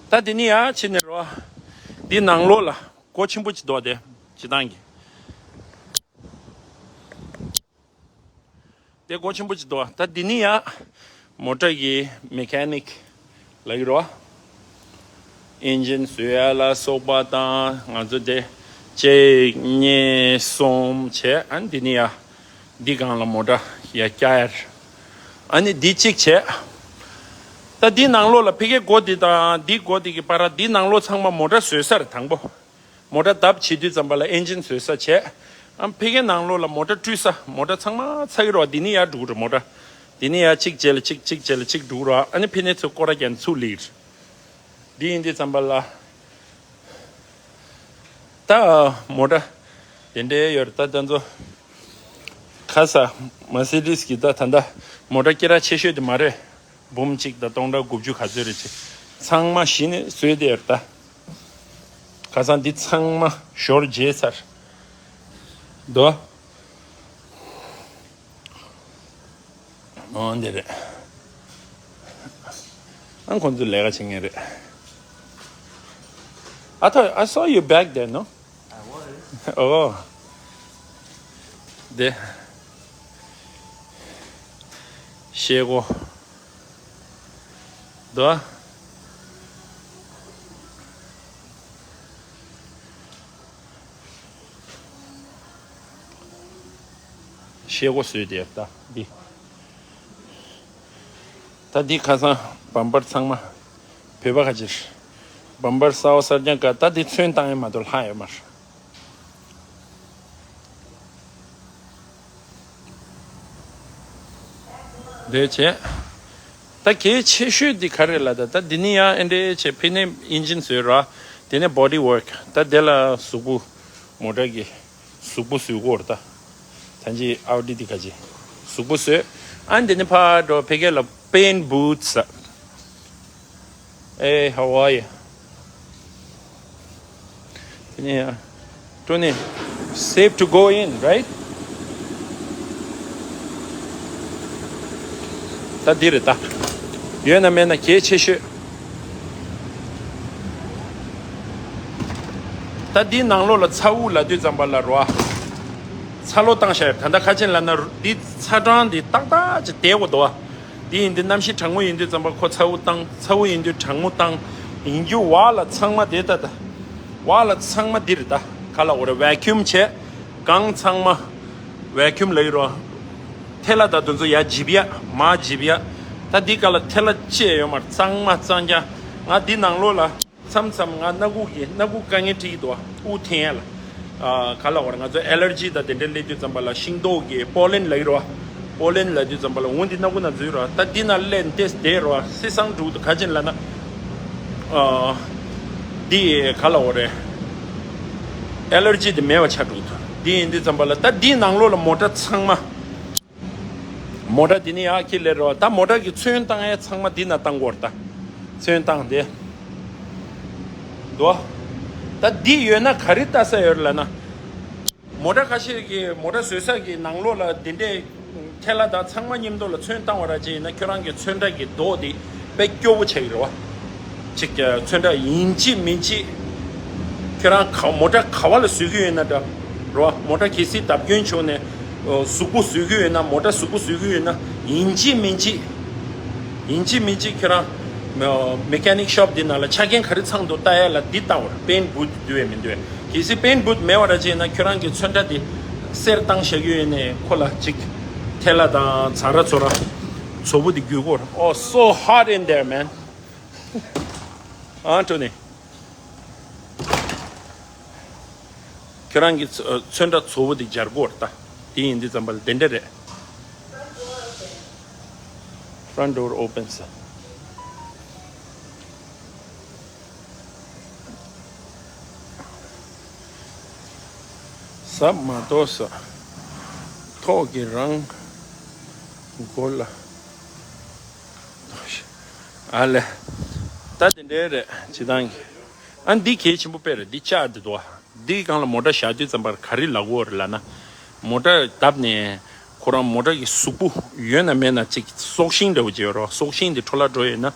ད་འདི་ནི་ཡ་ཕྱི་ནས་རོ། འདི་ནང་ལོགས་ལ་སྒོ་ཆེན་པོ་ཅིག་འདུག་སྟེ་སྤྱི་བཏང་གི། དེ་སྒོ་ཆེན་པོ་ཅིག་འདུག་ད་འདི་ནི་ཡ། མོ་ཊ་གི་མེ་ཁ་ནིག་ལབ་ཀྱི་རེད་བ། ཨིན་ཇིན་བཟོ་ཡ་ལ་སོགས་པ་དང་ང་ཚོ་དེ་གཅིག་གཉིས་གསུམ་བྱས། ཨ་ནི་འདི་ནི་ཡ། འདི་སྒང་ལ་མོ་ཊ་ཡ་བཀྱག་ཡ་རེད། ཨ་ནི་འདི་གཅིག་བྱས། ད་འདི་ནང་ལོགས་ལ་ཕ་གིའི་སྒོ་འདི་དང་འདི་སྒོ་འདི་གི་བར་འདི་ནང་ལོགས་ཚང་མ་མོ་ཊ་བཟོ་ས་རེད་དང་པོ། མོ་ཊ་བརྡབ་བྱེད་དུས་ཙམ་པ་ལ་ཨིན་ཇིན་བཟོ་ས་བྱས། ཨ་ཕ་གིའི་ནང་ལོགས་ལ་མོ་ཊ་བཀྲུ་ས། མོ་ཊ་ཚང་མ་ཚ་གི་རོ། འདི་ནི་ཡར་འགྲོ་གི་རེད་མོ་ཊ། འདི་ནི་ཡར་གཅིག་རྗེས་ལ་གཅིག་གཅིག་རྗེས་ལ་གཅིག་འགྲོ་གི་རོ། ཨ་ནི་ཕི་ནས་ཚུར་སྐོར་ར་རྒྱག་ནས་ཚུར་སླེབས་ཀྱི་རེད། འདི་ཡིན་དུས་ཙམ་པ་ལ། ད་མོ་ཊ་དེ་འདྲའི་ཡོད་རེད། ད་ད་ཚོ་ཁ་ས་མར་སི་ཌི་སི་གི་ད་ད་ལྟ་མོ་ཊ་སྐེ་རགས་ཆེ་ཤོས་དེ་མ་རེད། འབུམ་གཅིག་དང་སྟོང་ཕྲག་དགུ་བཅུ་ག་ཚོད་རེད་ཅེ། ཚང་མ་གཞི་ནས་བཟོས་ཏེ་ཡོད་ད། ཁ་སང་འདི་ཚང་མ་ཞོར་བརྗེས་ཚར། དོ། འོ་འདི་རེད། ཨ་ཁོང་ཚོ་ལས་ཀ་བྱེད་མཁན་རེད། I thought I saw you back there, no? I was. ཨོ། དེ། ཤེལ་སྒོ། དོ། ཤེལ་སྒོ་བཟོས་དེ་ད་འདི། ད་འདི་ཁ་སང་བམ་པར་ཚང་མ་བོད་པ་ཁ་ཅིག་བམ་པར་གསར་བ་གསར་རྐྱང་ག་ད་འདི་ཚོན་བཏང་ཡས་མ་གཏོགས་ལྷག་ཡོད་མ་རེད། འདི་བྱས། ད་གལ་ཆེ་ཤོས་འདི་ག་རེ་ལ་ད་ད་འདི་ནི་ཡང་ཨེ་འདྲས་བྱས་ཕི་ནས་ཨིན་ཇིན་བཟོས་ར། དེ་ནས་བོ་ཌི་ཝོརྐ་ད་དེ་ལ་གཟུགས་པོ་མོ་ཊ་གི་གཟུགས་པོ་བཟོས་གོ་ར་ད། ད་ཅི་ཨའུ་ཌི་འདི་ག་ཅི་གཟུགས་པོ་བཟོས། ཨ་འདི་ནི་ཕར་འགྲོ་ཕ་གི་ལ་པེན་བུ་ཊི་སི། Hey, how are you? Tony, safe to go in, right? ད་འདི་རེད་ད། ཡོད་ན་མེད་ན་གལ་ཆེ་ཤོས། ད་འདི་ནང་ལོགས་ལ་ཚ་དབུགས་ལབ་དུས་ཙམ་པ་ལ་རོ། ཚ་གློག་བཏང་བཞག་ད་ལྟ་ཁ་ཆེན་ལབ་ན་འདི་ཚ་གྲང་འདི་ཏག་ཏག་ཅིག་བསྡད་དགོས་འདུག་བ། འདི་ཡིན་དུས་གནམ་གཤིས་གྲང་མོ་ཡིན་དུས་ཙམ་པ་ཁོ་ཚ་དབུགས་བཏང་ཚ་དབུགས་ཡིན་དུས་གྲང་མོ་བཏང་། ཡིན་རྒྱུ་བ་ལ་ཚང་མ་དེ་ལྟ་ད། བ་ལ་ཚང་མ་འདི་རེད་ད། ག་ལ་འོ་རེད་བེ་ཁིའུམ་བྱས། གང་ཚང་མ་བེ་ཁིའུམ་ལ་ཡི་རོ། ཐལ་ལ་ད་དུ་ཚོ་ཡ་འཇིབ་ཡ་མ་འཇིབ་ཡ། ད་འདི་ག་ལ་ཐལ་ལ་ཅེས་ཡོད་མ་རེད་གཙང་མ་གཙང་རྐྱང་། ང་འདི་ནང་ལོགས་ལ། མཚམས་མཚམས་ང་སྣ་ཁུག་གི་སྣ་ཁུག་དཀའ་ངལ་འཕྲད་ཀྱི་འདུག་བ། དབུགས་འཐེན་ཡ་ལ། ཨ་ག་ལ་བར་ང་ཚོ་ཨེ་ལར་ཇི་དང་དེ་འདྲ་སླེབས་དུས་ཙམ་པ་ལ་ཤིང་ཏོག་གི་པོ་ལེན་ལབ་ཀྱི་རེད་བ། པོ་ལེན་ལབ་དུས་ཙམ་པ་ལ་འོ་འདི་སྣ་ཁུག་ན་འཛུལ་རེད་བ། ད་འདི་ན་སླེབས་ཏེ་བསྡད་རེད་བ། སི་སང་འགྲུག་ཏུ་ག་ཅན་ལབ་ན། ཨ་འདི་ག་ལ་བར་རེད། ཨེ་ལར་ཇི་དེ་མེད་པ་ཆགས་འགྲོ་གི་འདུག་འདི་ཡིན་དུས་ཙམ་པ་ལ་ད་འདིའི་ནང་ལོགས་ལ་མོ་ཊ་ཚང་མ། མོ་ཊ་འདི་ནི་ཡག་ཁྱི་ལེ་རོ། ད་མོ་ཊ་གི་ཚོན་བཏང་ཡས་ཚང་མ་འདི་ན་བཏང་དགོས་རེད་ད། ཚོན་བཏང་དེ། འདུག་ད་འདི་ཡོད་ན་ག་རེ་ལྟ་ས་ཡོད་རེད་ལབ་ན། མོ་ཊ་ཁ་ཤས་ཀྱི་མོ་ཊ་བཟོ་ས་གི་ནང་ལོགས་ལ་འདི་འདྲའི་ཐལ་ལ་དང་ཚང་མ་མཉམ་དུ་ལ་ཚོན་བཏང་བ་ར་ཅིག་ཡིན་ན་ཁྱོད་རང་གི་ཚོན་ཁྲ་གི་མདོག་འདི་དཔེ་སྐྱོ་བོ་ཆགས་ཀྱི་རེད་བ། ཅིག་ཚོན་ཁྲ་ཡིན་གཅིག་མིན་གཅིག་ཁྱོད་རང་ག་མོ་ཊ་ག་བ་ལ་བཟོ་གི་ཡོད་ན་འདྲ། རོ། མོ་ཊ་གལ་སྲིད་བརྡབ་སྐྱོན་བྱུང་ནས་གཟུགས་པོ་བཟོ་གི་ཡོད་ན་མོ་ཊ་གཟུགས་པོ་བཟོ་གི་ཡོད་ན་ཡིན་གཅིག་མིན་གཅིག་ཡིན་གཅིག་མིན་གཅིག་ཁྱོད་རང་མེ་ཀ་ནིག་ཤོབ་འདི་ནང་ལ་ཆ་རྐྱེན་ག་རེ་ཚང་འདུག་ལྟ་ཡ་ལ་འདི་ལྟ་བར་པེན་བུད་འདུག་བས་མི་འདུག་བས། གལ་སྲིད་པེན་བུད་མེད་པ་ར་ཅིག་ཡིན་ན་ཁྱོད་རང་གི་ཚོན་ཁྲ་འདི་གསེར་བཏང་བཞག་གི་ཡོད་ནས་ཁོ་ལ་ཅིག་ཐལ་ལ་དང་ཚ་ར་ཚོ་ར་ཚོ་བོ་འདི་རྒྱུ་སྐོར། Oh, so hot in there, man. ཨ་ཊོ་ནི། ཁྱོད་རང་གི་ཚོ་ཚོན་ཁྲ་ཚོ་བོ་དེ་སྦྱར་དགོས་རེད་ད། དེ་ཡིན་དུས་ཙམ་པ་ལ་དེ་འདྲ་རེད། Front door opens. ཟབ་མ་གཏོགས་ས། ཐོག་གི་རང་མགོ་ལ། ཨ་ལེ། ད་དེ་འདྲའི་རེད་སྤྱི་བཏང་གི། ཨ་འདི་གལ་ཆེན་པོ་དཔེ་རེད། འདི་ལྕགས་འདི་འདུག་བ། འདིའི་སྒང་ལ་མོ་ཊ་བཞག་དུས་ཙམ་པར་ག་རེ་ལབ་དགོས་རེད་ལབ་ན། མོ་ཊ་བརྡབས་ནས་ཁོ་རང་མོ་ཊ་གི་གཟུགས་པོ་ཡོད་ན་མེད་ན་ཅིག་སྲོག་ཤིང་འདྲ་བོ་ཅིག་ཡོད་རེད་བ། སྲོག་ཤིང་འདི་འཕྲོ་བརླག་འགྲོ་ཡོད་ན།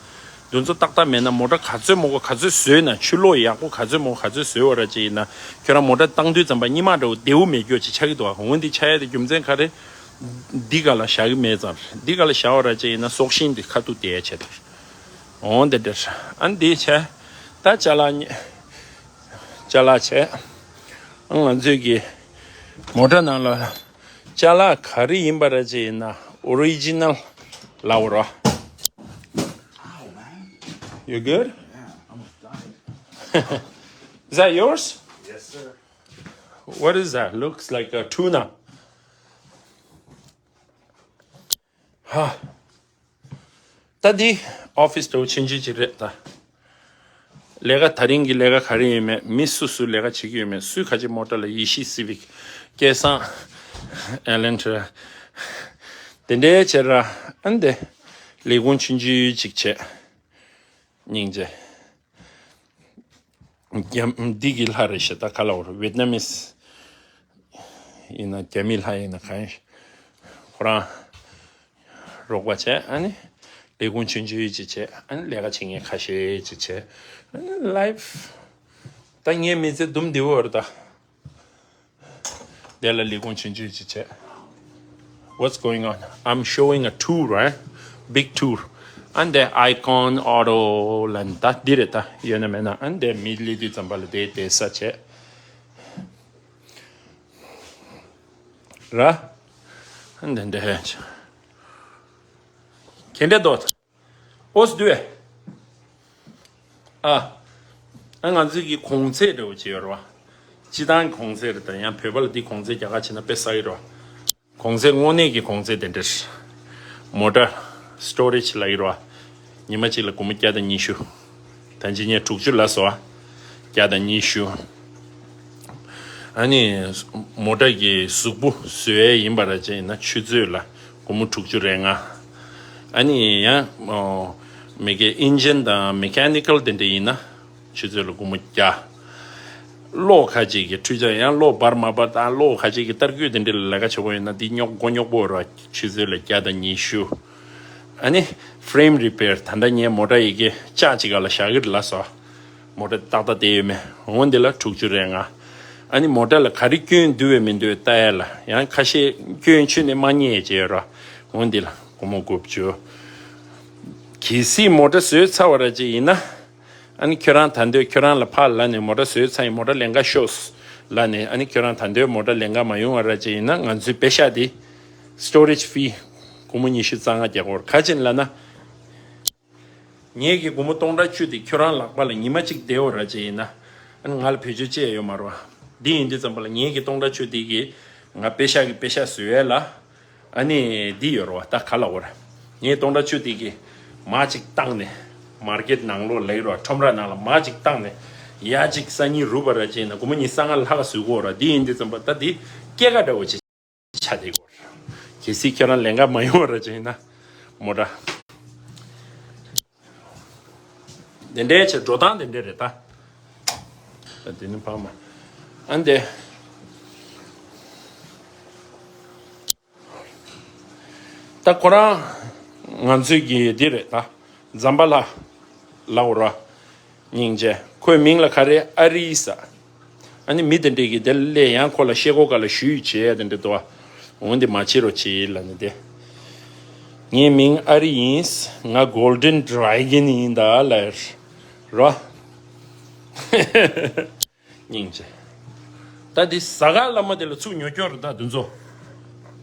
འདི་ཚོ་ཏག་ཏག་མེད་ན་མོ་ཊ་ག་ཚོད་མོ་གོ་ག་ཚོད་བཟོས་ན་ཆུ་ལོག་ཡག་པོ་ག་ཚོད་མོ་ག་ཚོད་བཟོས་བ་ར་ཅིག་ཡིན་ན་ཁྱོད་རང་མོ་ཊ་བཏང་དུས་ཙམ་པ་སྙི་མ་འདྲ་བོ་བདེ་བོ་མེད་རྒྱུ་ཅིག་ཆགས་ཀྱི་འདུག་བ། འོན་ཏེ་ཆགས་ཡ་དེ་རྒྱུ་མཚན་ག་རེ། འདི་ག་ལ་བཞག་གི་མེད་ཙང་རེད། འདི་ག་ལ་བཞག་བ་ར་ཅིག་ཡིན་ན་སྲོག་ཤིང་འདི་ཁ་ཐུག་བསྡད་ཡ་ཆེད་དུ་རེད། འོང་དེ་འདྲ་རེད། ཨ་འདི་བྱས། ད་ཅ་ལག་གཉིས། ཅ་ལག་བྱས། ཨང་ང་ཚོས་ཀྱི་མོ་ཊ་ནང་ལ་ཅ་ལག་ག་རེ་ཡིན་པ་ར་ཅིག་ཡིན་ན་ཨོ་རི་ཇི་ནལ་ལབ་དགོས་རེད། You good? Yeah, almost died. Is that yours? Yes, sir. What is that? Looks like a tuna. ཧ། ད་འདི་ཨོ་ཕི་སི་འདྲ་བོ་ཆུང་ཆུང་ཅིག་རེད་ད། ལས་ཀ་དེ་རིང་གི་ལས་ཀ་ག་རེ་ཡོད་མེད། མི་སུ་སུ་ལས་ཀ་བྱེད་ཀྱི་ཡོད་མེད། སུས་ག་ཅིག་མོ་ཊ་ལ་ཡེ་ཤི་སི་བིག་སྐལ་བཟང་ཨེ་ལན་ཊ་ར། དེ་འདྲའི་བྱས་ར། ཨ་འདི་ལས་ཁུངས་ཆུང་ཆུང་ཅིག་བྱས། སྙིང་རྗེ། རྒྱ་འདི་གི་ལྷ་རེད་ཤག་ད་ག་ལ་བར་ཝེད་ན་མིས་ཡིན་ན་རྒྱ་མི་ལྷ་ཡིན་ན་གང་ཡིན། ཁོ་རང་རོགས་པ་བྱས། ཨ་ནི་ལས་ཁུངས་ཆུང་ཆུང་ཅིག་བྱས། ཨ་ནི་ལས་ཀ་བྱེད་མཁན་ཁ་ཤས་ཅིག་བྱས། ཨ་ནི་ལའིབ་ད་ངའི་མི་ཚེ་དུམ་བདེ་བོ་རེད་ད། དེ་ལ་ལས་ཁུངས་ཆུང་ཆུང་ཅིག་བྱས། What's going on? I'm showing a tour, right? Big tour. And the icon auto ལ་ད་འདི་རེད་ད། ཡོད་ན་མེད་ན། And the མི་ལི་དུས་ཙམ་པ་ལ་དེ་དེ་ས་བྱས། ར། And then the ཁྱེད་འདྲ་དོ། ཨོ་སི་དུ་ཨ། ཨ་ང་ཚོའི་གི་གོང་ཚད་འདྲ་བོ་ཅིག་ཡོད་རེད་བ། སྤྱི་བཏང་གི་གོང་ཚད་རེད་ད། ཡང་བོད་པ་ལ་འདི་གོང་ཚད་རྒྱ་གར་ཕྱིན་ན་དཔེ་བསགས་ཀྱི་རེད་བ། གོང་ཚད་དངོས་གནས་ཀྱི་གོང་ཚད་དེ་འདྲ་རེད། མོ་ཊ་སི་ཊོ་རེཇ་ལབ་ཀྱི་རེད་བ། ཉི་མ་གཅིག་ལ་སྒོར་མོ་བརྒྱ་དང་ཉི་ཤུ། ད་ཅི་ཉིན་དྲུག་ཅུ་ལ་སོ། བརྒྱ་དང་ཉི་ཤུ། ཨ་ནི་མོ་ཊ་གི་གཟུགས་པོ་བཟོ་ཡས་ཡིན་པ་ར་ཅིག་ཡིན་ན་ཆུ་ཚོད་ལ་སྒོར་མོ་དྲུག་ཅུ་རེ་ལྔ། ཨ་ནི་ཡང་མི་གའི་ཨིན་ཇིན་དང་མེ་ཀ་ནི་ཀལ་དེ་འདྲ་ཡིན་ན་ཆུ་ཚོད་ལ་སྒོར་མོ་བརྒྱ། གློག་ཁ་ཅིག་གི་འཕྲུལ་ཆས་ཡང་གློག་འབར་མ་འབར་དང་གློག་ཁ་ཅིག་གི་ཏར་སྐུད་དེ་འདྲ་ལ་ལས་ཀ་བྱེད་པོ་ཡིན་ན་འདི་རྙོག་མགོ་རྙོག་པོ་ར། ཆུ་ཚོད་ལ་བརྒྱ་དང་ཉི་ཤུ། ཨ་ནི་ཕི་རེམ་རི་པེར། ད་ལྟ་ངའི་མོ་ཊ་ཡི་གེ་ལྕགས་ཅིག་ག་ལ་བཞག་གི་རེད་ལ་སོ། མོ་ཊ་ཏག་ཏག་བསྡད་ཡོད་མེད། འོ་འདི་ལ་དྲུག་ཅུ་རེ་ལྔ། ཨ་ནི་མོ་ཊ་ལ་ག་རེ་སྐྱོན་འདུག་བས་མི་འདུག་ལྟ་ཡ་ལ། ཡང་ཁ་ཤས་སྐྱོན་ཆུ་ནས་མ་རྙེད་བྱས་ཡོད་ར། འོ་འདི་ལ་སྒོར་མོ་དགུ་བཅུ། གལ་སྲིད་མོ་ཊ་བཟོས་ཚར་བ་ར་ཅིག་ཡིན་ན། ཨ་ནི་ཁྱོད་རང་ད་འདོད་ཁྱོད་རང་ལ་ཕར་ལ་ནས་མོ་ཊ་བཟོས་ཚར་ཡིན། མོ་ཊ་ལེན་ག་ཤོག་ལ་ནས། ཨ་ནི་ཁྱོད་རང་ད་འདོད་མོ་ཊ་ལེན་ག་མ་ཡོང་བ་ར་ཅིག་ཡིན་ན་ང་ཚོའི་པེ་ཤ་དེ་སི་ཊོ་རེཇ་ཕི་སྒོར་མོ་ཉི་ཤུ་རྩ་ལྔ་རྒྱག་དགོས་རེད། ག་ཅིན་ལབ་ན། ངེད་ཀྱི་སྒོར་མོ་སྟོང་ཕྲག་བཅུ་དེ་ཁྱོད་རང་ལག་པ་ལ་ཉི་མ་གཅིག་བསྡད་ཡོད་ར་ཅིག་ཡིན་ན། ཨ་ནི་ང་ལ་བེད་སྤྱོད་ཅི་ཡང་ཡོད་མ་རེད་བ། འདི་ཡིན་དུས་ཙམ་པ་ལ་ངེད་ཀྱི་སྟོང་ཕྲག་བཅུ་དེ་གིས་ང་པེ་ཤ་གི་པེ་ཤ་བཟོ་ཡས་ལ། ཨ་ནི་འདི་ཡོད་རེད་བ། ད་ག་ལབ་དགོས་རེད། ངའི་སྟོང་ཕྲག་བཅུ་དེ་གིས་མར་ཅིག་བཏང་ནས། མར་ཀེཊ་ནང་ལོགས་ལབ་ཀྱི་རེད་བ། ཁྲོམ་ར་ནང་ལ་མར་ཅིག་བཏང་ནས། ཡར་ཅིག་སང་ཉིན་རུབ་པ་ར་ཅིག་ཡིན་ན་སྒོར་མོ་ཉི་ཤུ་རྩ་ལྔ་ལྷག་བཟོ་དགོས་རེད་བ། འདི་ཡིན་དུས་ཙམ་པ་ད་འདི་སྐྱེད་ཀ་འདྲ་བོ་ཅིག་ཆགས་བསྡད་ཀྱི་ཡོད་རེད། གལ་སྲིད་ཁྱེད་རང་ལེན་ག་མ་ཡོང་བ་ར་ཅིག་ཡིན་ན། མོ་ཊ་དེ་འདྲའི་ཆེ་འགྲོ་སྟངས་དེ་འདྲ་རེད་ད། ད་དེ་ནི་ཕ་མ། ཨ་འདི། ད་ཁོ་རང་ང་ཚོའི་གི་འདི་རེད་ད། ཛམ་བྷ་ལ་ལབ་དགོས་རེད་བ། སྙིང་རྗེ། ཁོའི་མིང་ལ་ག་རེ་ཨ་རི་ཟེར། ཨ་ནི་མི་དེ་འདྲས་ཀྱིས་དེ་ལས་ཡང་ཁོ་ལ་ཤེལ་སྒོ་སྒང་ལ་ཞུས་བྱས་དེ་འདྲས་འདུག་བ། འོན་ཏེ་མ་བྱེད་རོགས་བྱེད་ལབ་ནས་དེ། ངའི་མིང་ཨ་རི་ཡིན། ང་གོལ་ཌེན་ཌི་རེ་གན་ཡིན་ད་ལབ་རོ། སྙིང་རྗེ། ད་འདི་ཟ་ཁང་བླ་མ་དེ་ལ་ཚུར་ཉོ་སྐྱོར་རེད་ད་དེ་ཚོ།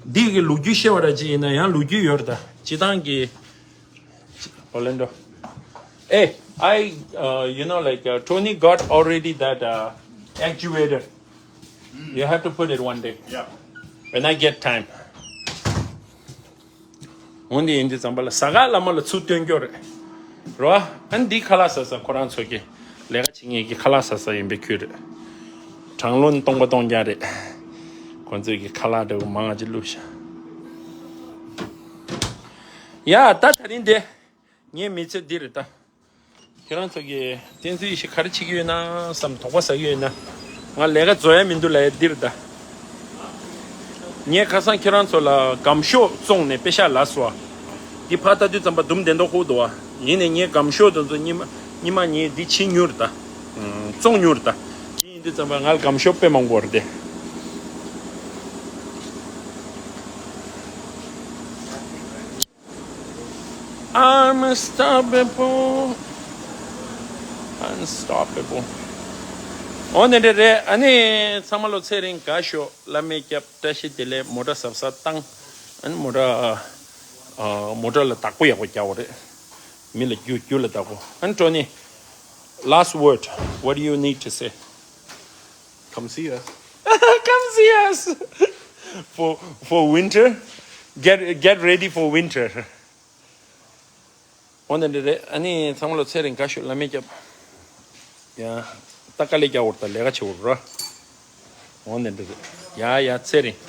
འདི་གི་ལོ་རྒྱུས་བཤད་པ་ར་ཅིག་ཡིན་ན་ཡང་ལོ་རྒྱུས་ཡོད་རེད་ད། སྤྱི་བཏང་གི། Orlando. Hey, I, uh, you know, like, uh, Tony got already that, uh, actuator. You have to put it one day. Yeah. When I get time. འོན་ཏེ་ཡིན་དུས་ཙམ་པ་ལ་ཟ་ཁང་བླ་མ་ལ་ཚུར་སྟོན་སྐྱོར་རེད། རོ། ཨ་ནི་འདི་ཁ་ལག་ཟ་ས་ཁོ་རང་ཚོ་གི་ལས་ཀ་བྱེད་མཁན་གྱི་ཁ་ལག་ཟ་ས་ཡིན་པའི་ཁུལ་རེད། གྲང་རླུང་སྟོང་པ་སྟོང་རྐྱང་རེད། ཁོ་ཚོས་ཀྱི་ཁ་ལག་འདྲ་བོ་མང་ང་ཅིག་བླུགས་ཤག་ཡ་ད་དེ་རིང་དེ། ངའི་མི་ཚེ་འདི་རེད་ད། ཁྱེད་རང་ཚོ་གིས་བསྟན་འཛིན་ཡེ་ཤེས་ག་རེ་བྱེད་ཀྱི་ཡོད་ན་བསམ། དོགས་པ་ཟ་གི་ཡོད་ན། ང་ལས་ཀ་རྫོགས་ཡ་མི་འདུག་ལབ་ཡ་འདི་རེད་ད། ངས་ཁ་སང་ཁྱེད་རང་ཚོ་ལ་སྒམ་ཤོག་བཙོངས་ནས་པེ་ཤ་ལབ་སོང་བ། འདི་ཕར་ལྟ་དུས་ཙམ་པ་དུམ་བདེ་མདོག་ཁུག་འདུག་བ། ཡིན་ནའི་ངས་སྒམ་ཤོག་དེ་ཚོ་སྙིང་མ་སྙིང་མ་ངས་འདི་ཕྱིས་མྱུར་ད། བཙོང་མྱུར་ད། འདི་ཡིན་དུས་ཙམ་པ་ང་ལ་སྒམ་ཤོག་དཔེ་མང་པོ་རེད་དེ། Unstoppable. Unstoppable. འོ་ནི་འདྲ་རེད། ཨ་ནི་ཚང་མ་ལོ་ཚེ་རིང་དགའ་ཤོག་བླ་མས་སྐྱབས། བཀྲ་ཤིས་བདེ་ལེགས། མོ་ཊ་གཟབ་གཟབ་བཏང་། ཨ་ནི་མོ་ཊ་ཨ་མོ་ཊ་ལ་བདག་པོ་ཡག་པོ་རྒྱག་དགོས་རེད། མི་ལ་རྒྱུ་རྒྱུ་ལ་བདག་པོ། ཨ་ནི་ཊོ་ནི། Last word. What do you need to say? Come see us. Come see us. For for winter. Get get ready for winter. འོ་ནི་འདྲ་རེད། ཨ་ནི་ཚང་མ་ལོ་ཚེ་རིང་དགའ་ཤོག་བླ་མས་སྐྱབས། ཡ། ད་དཀའ་ལས་རྒྱག་དགོས་རེད་ད། ལས་ཀ་བྱེད་དགོས་རེད་ར། འོ་ནི་འདྲ་རེད། ཡ་ཡ་ཚེ་རིང་།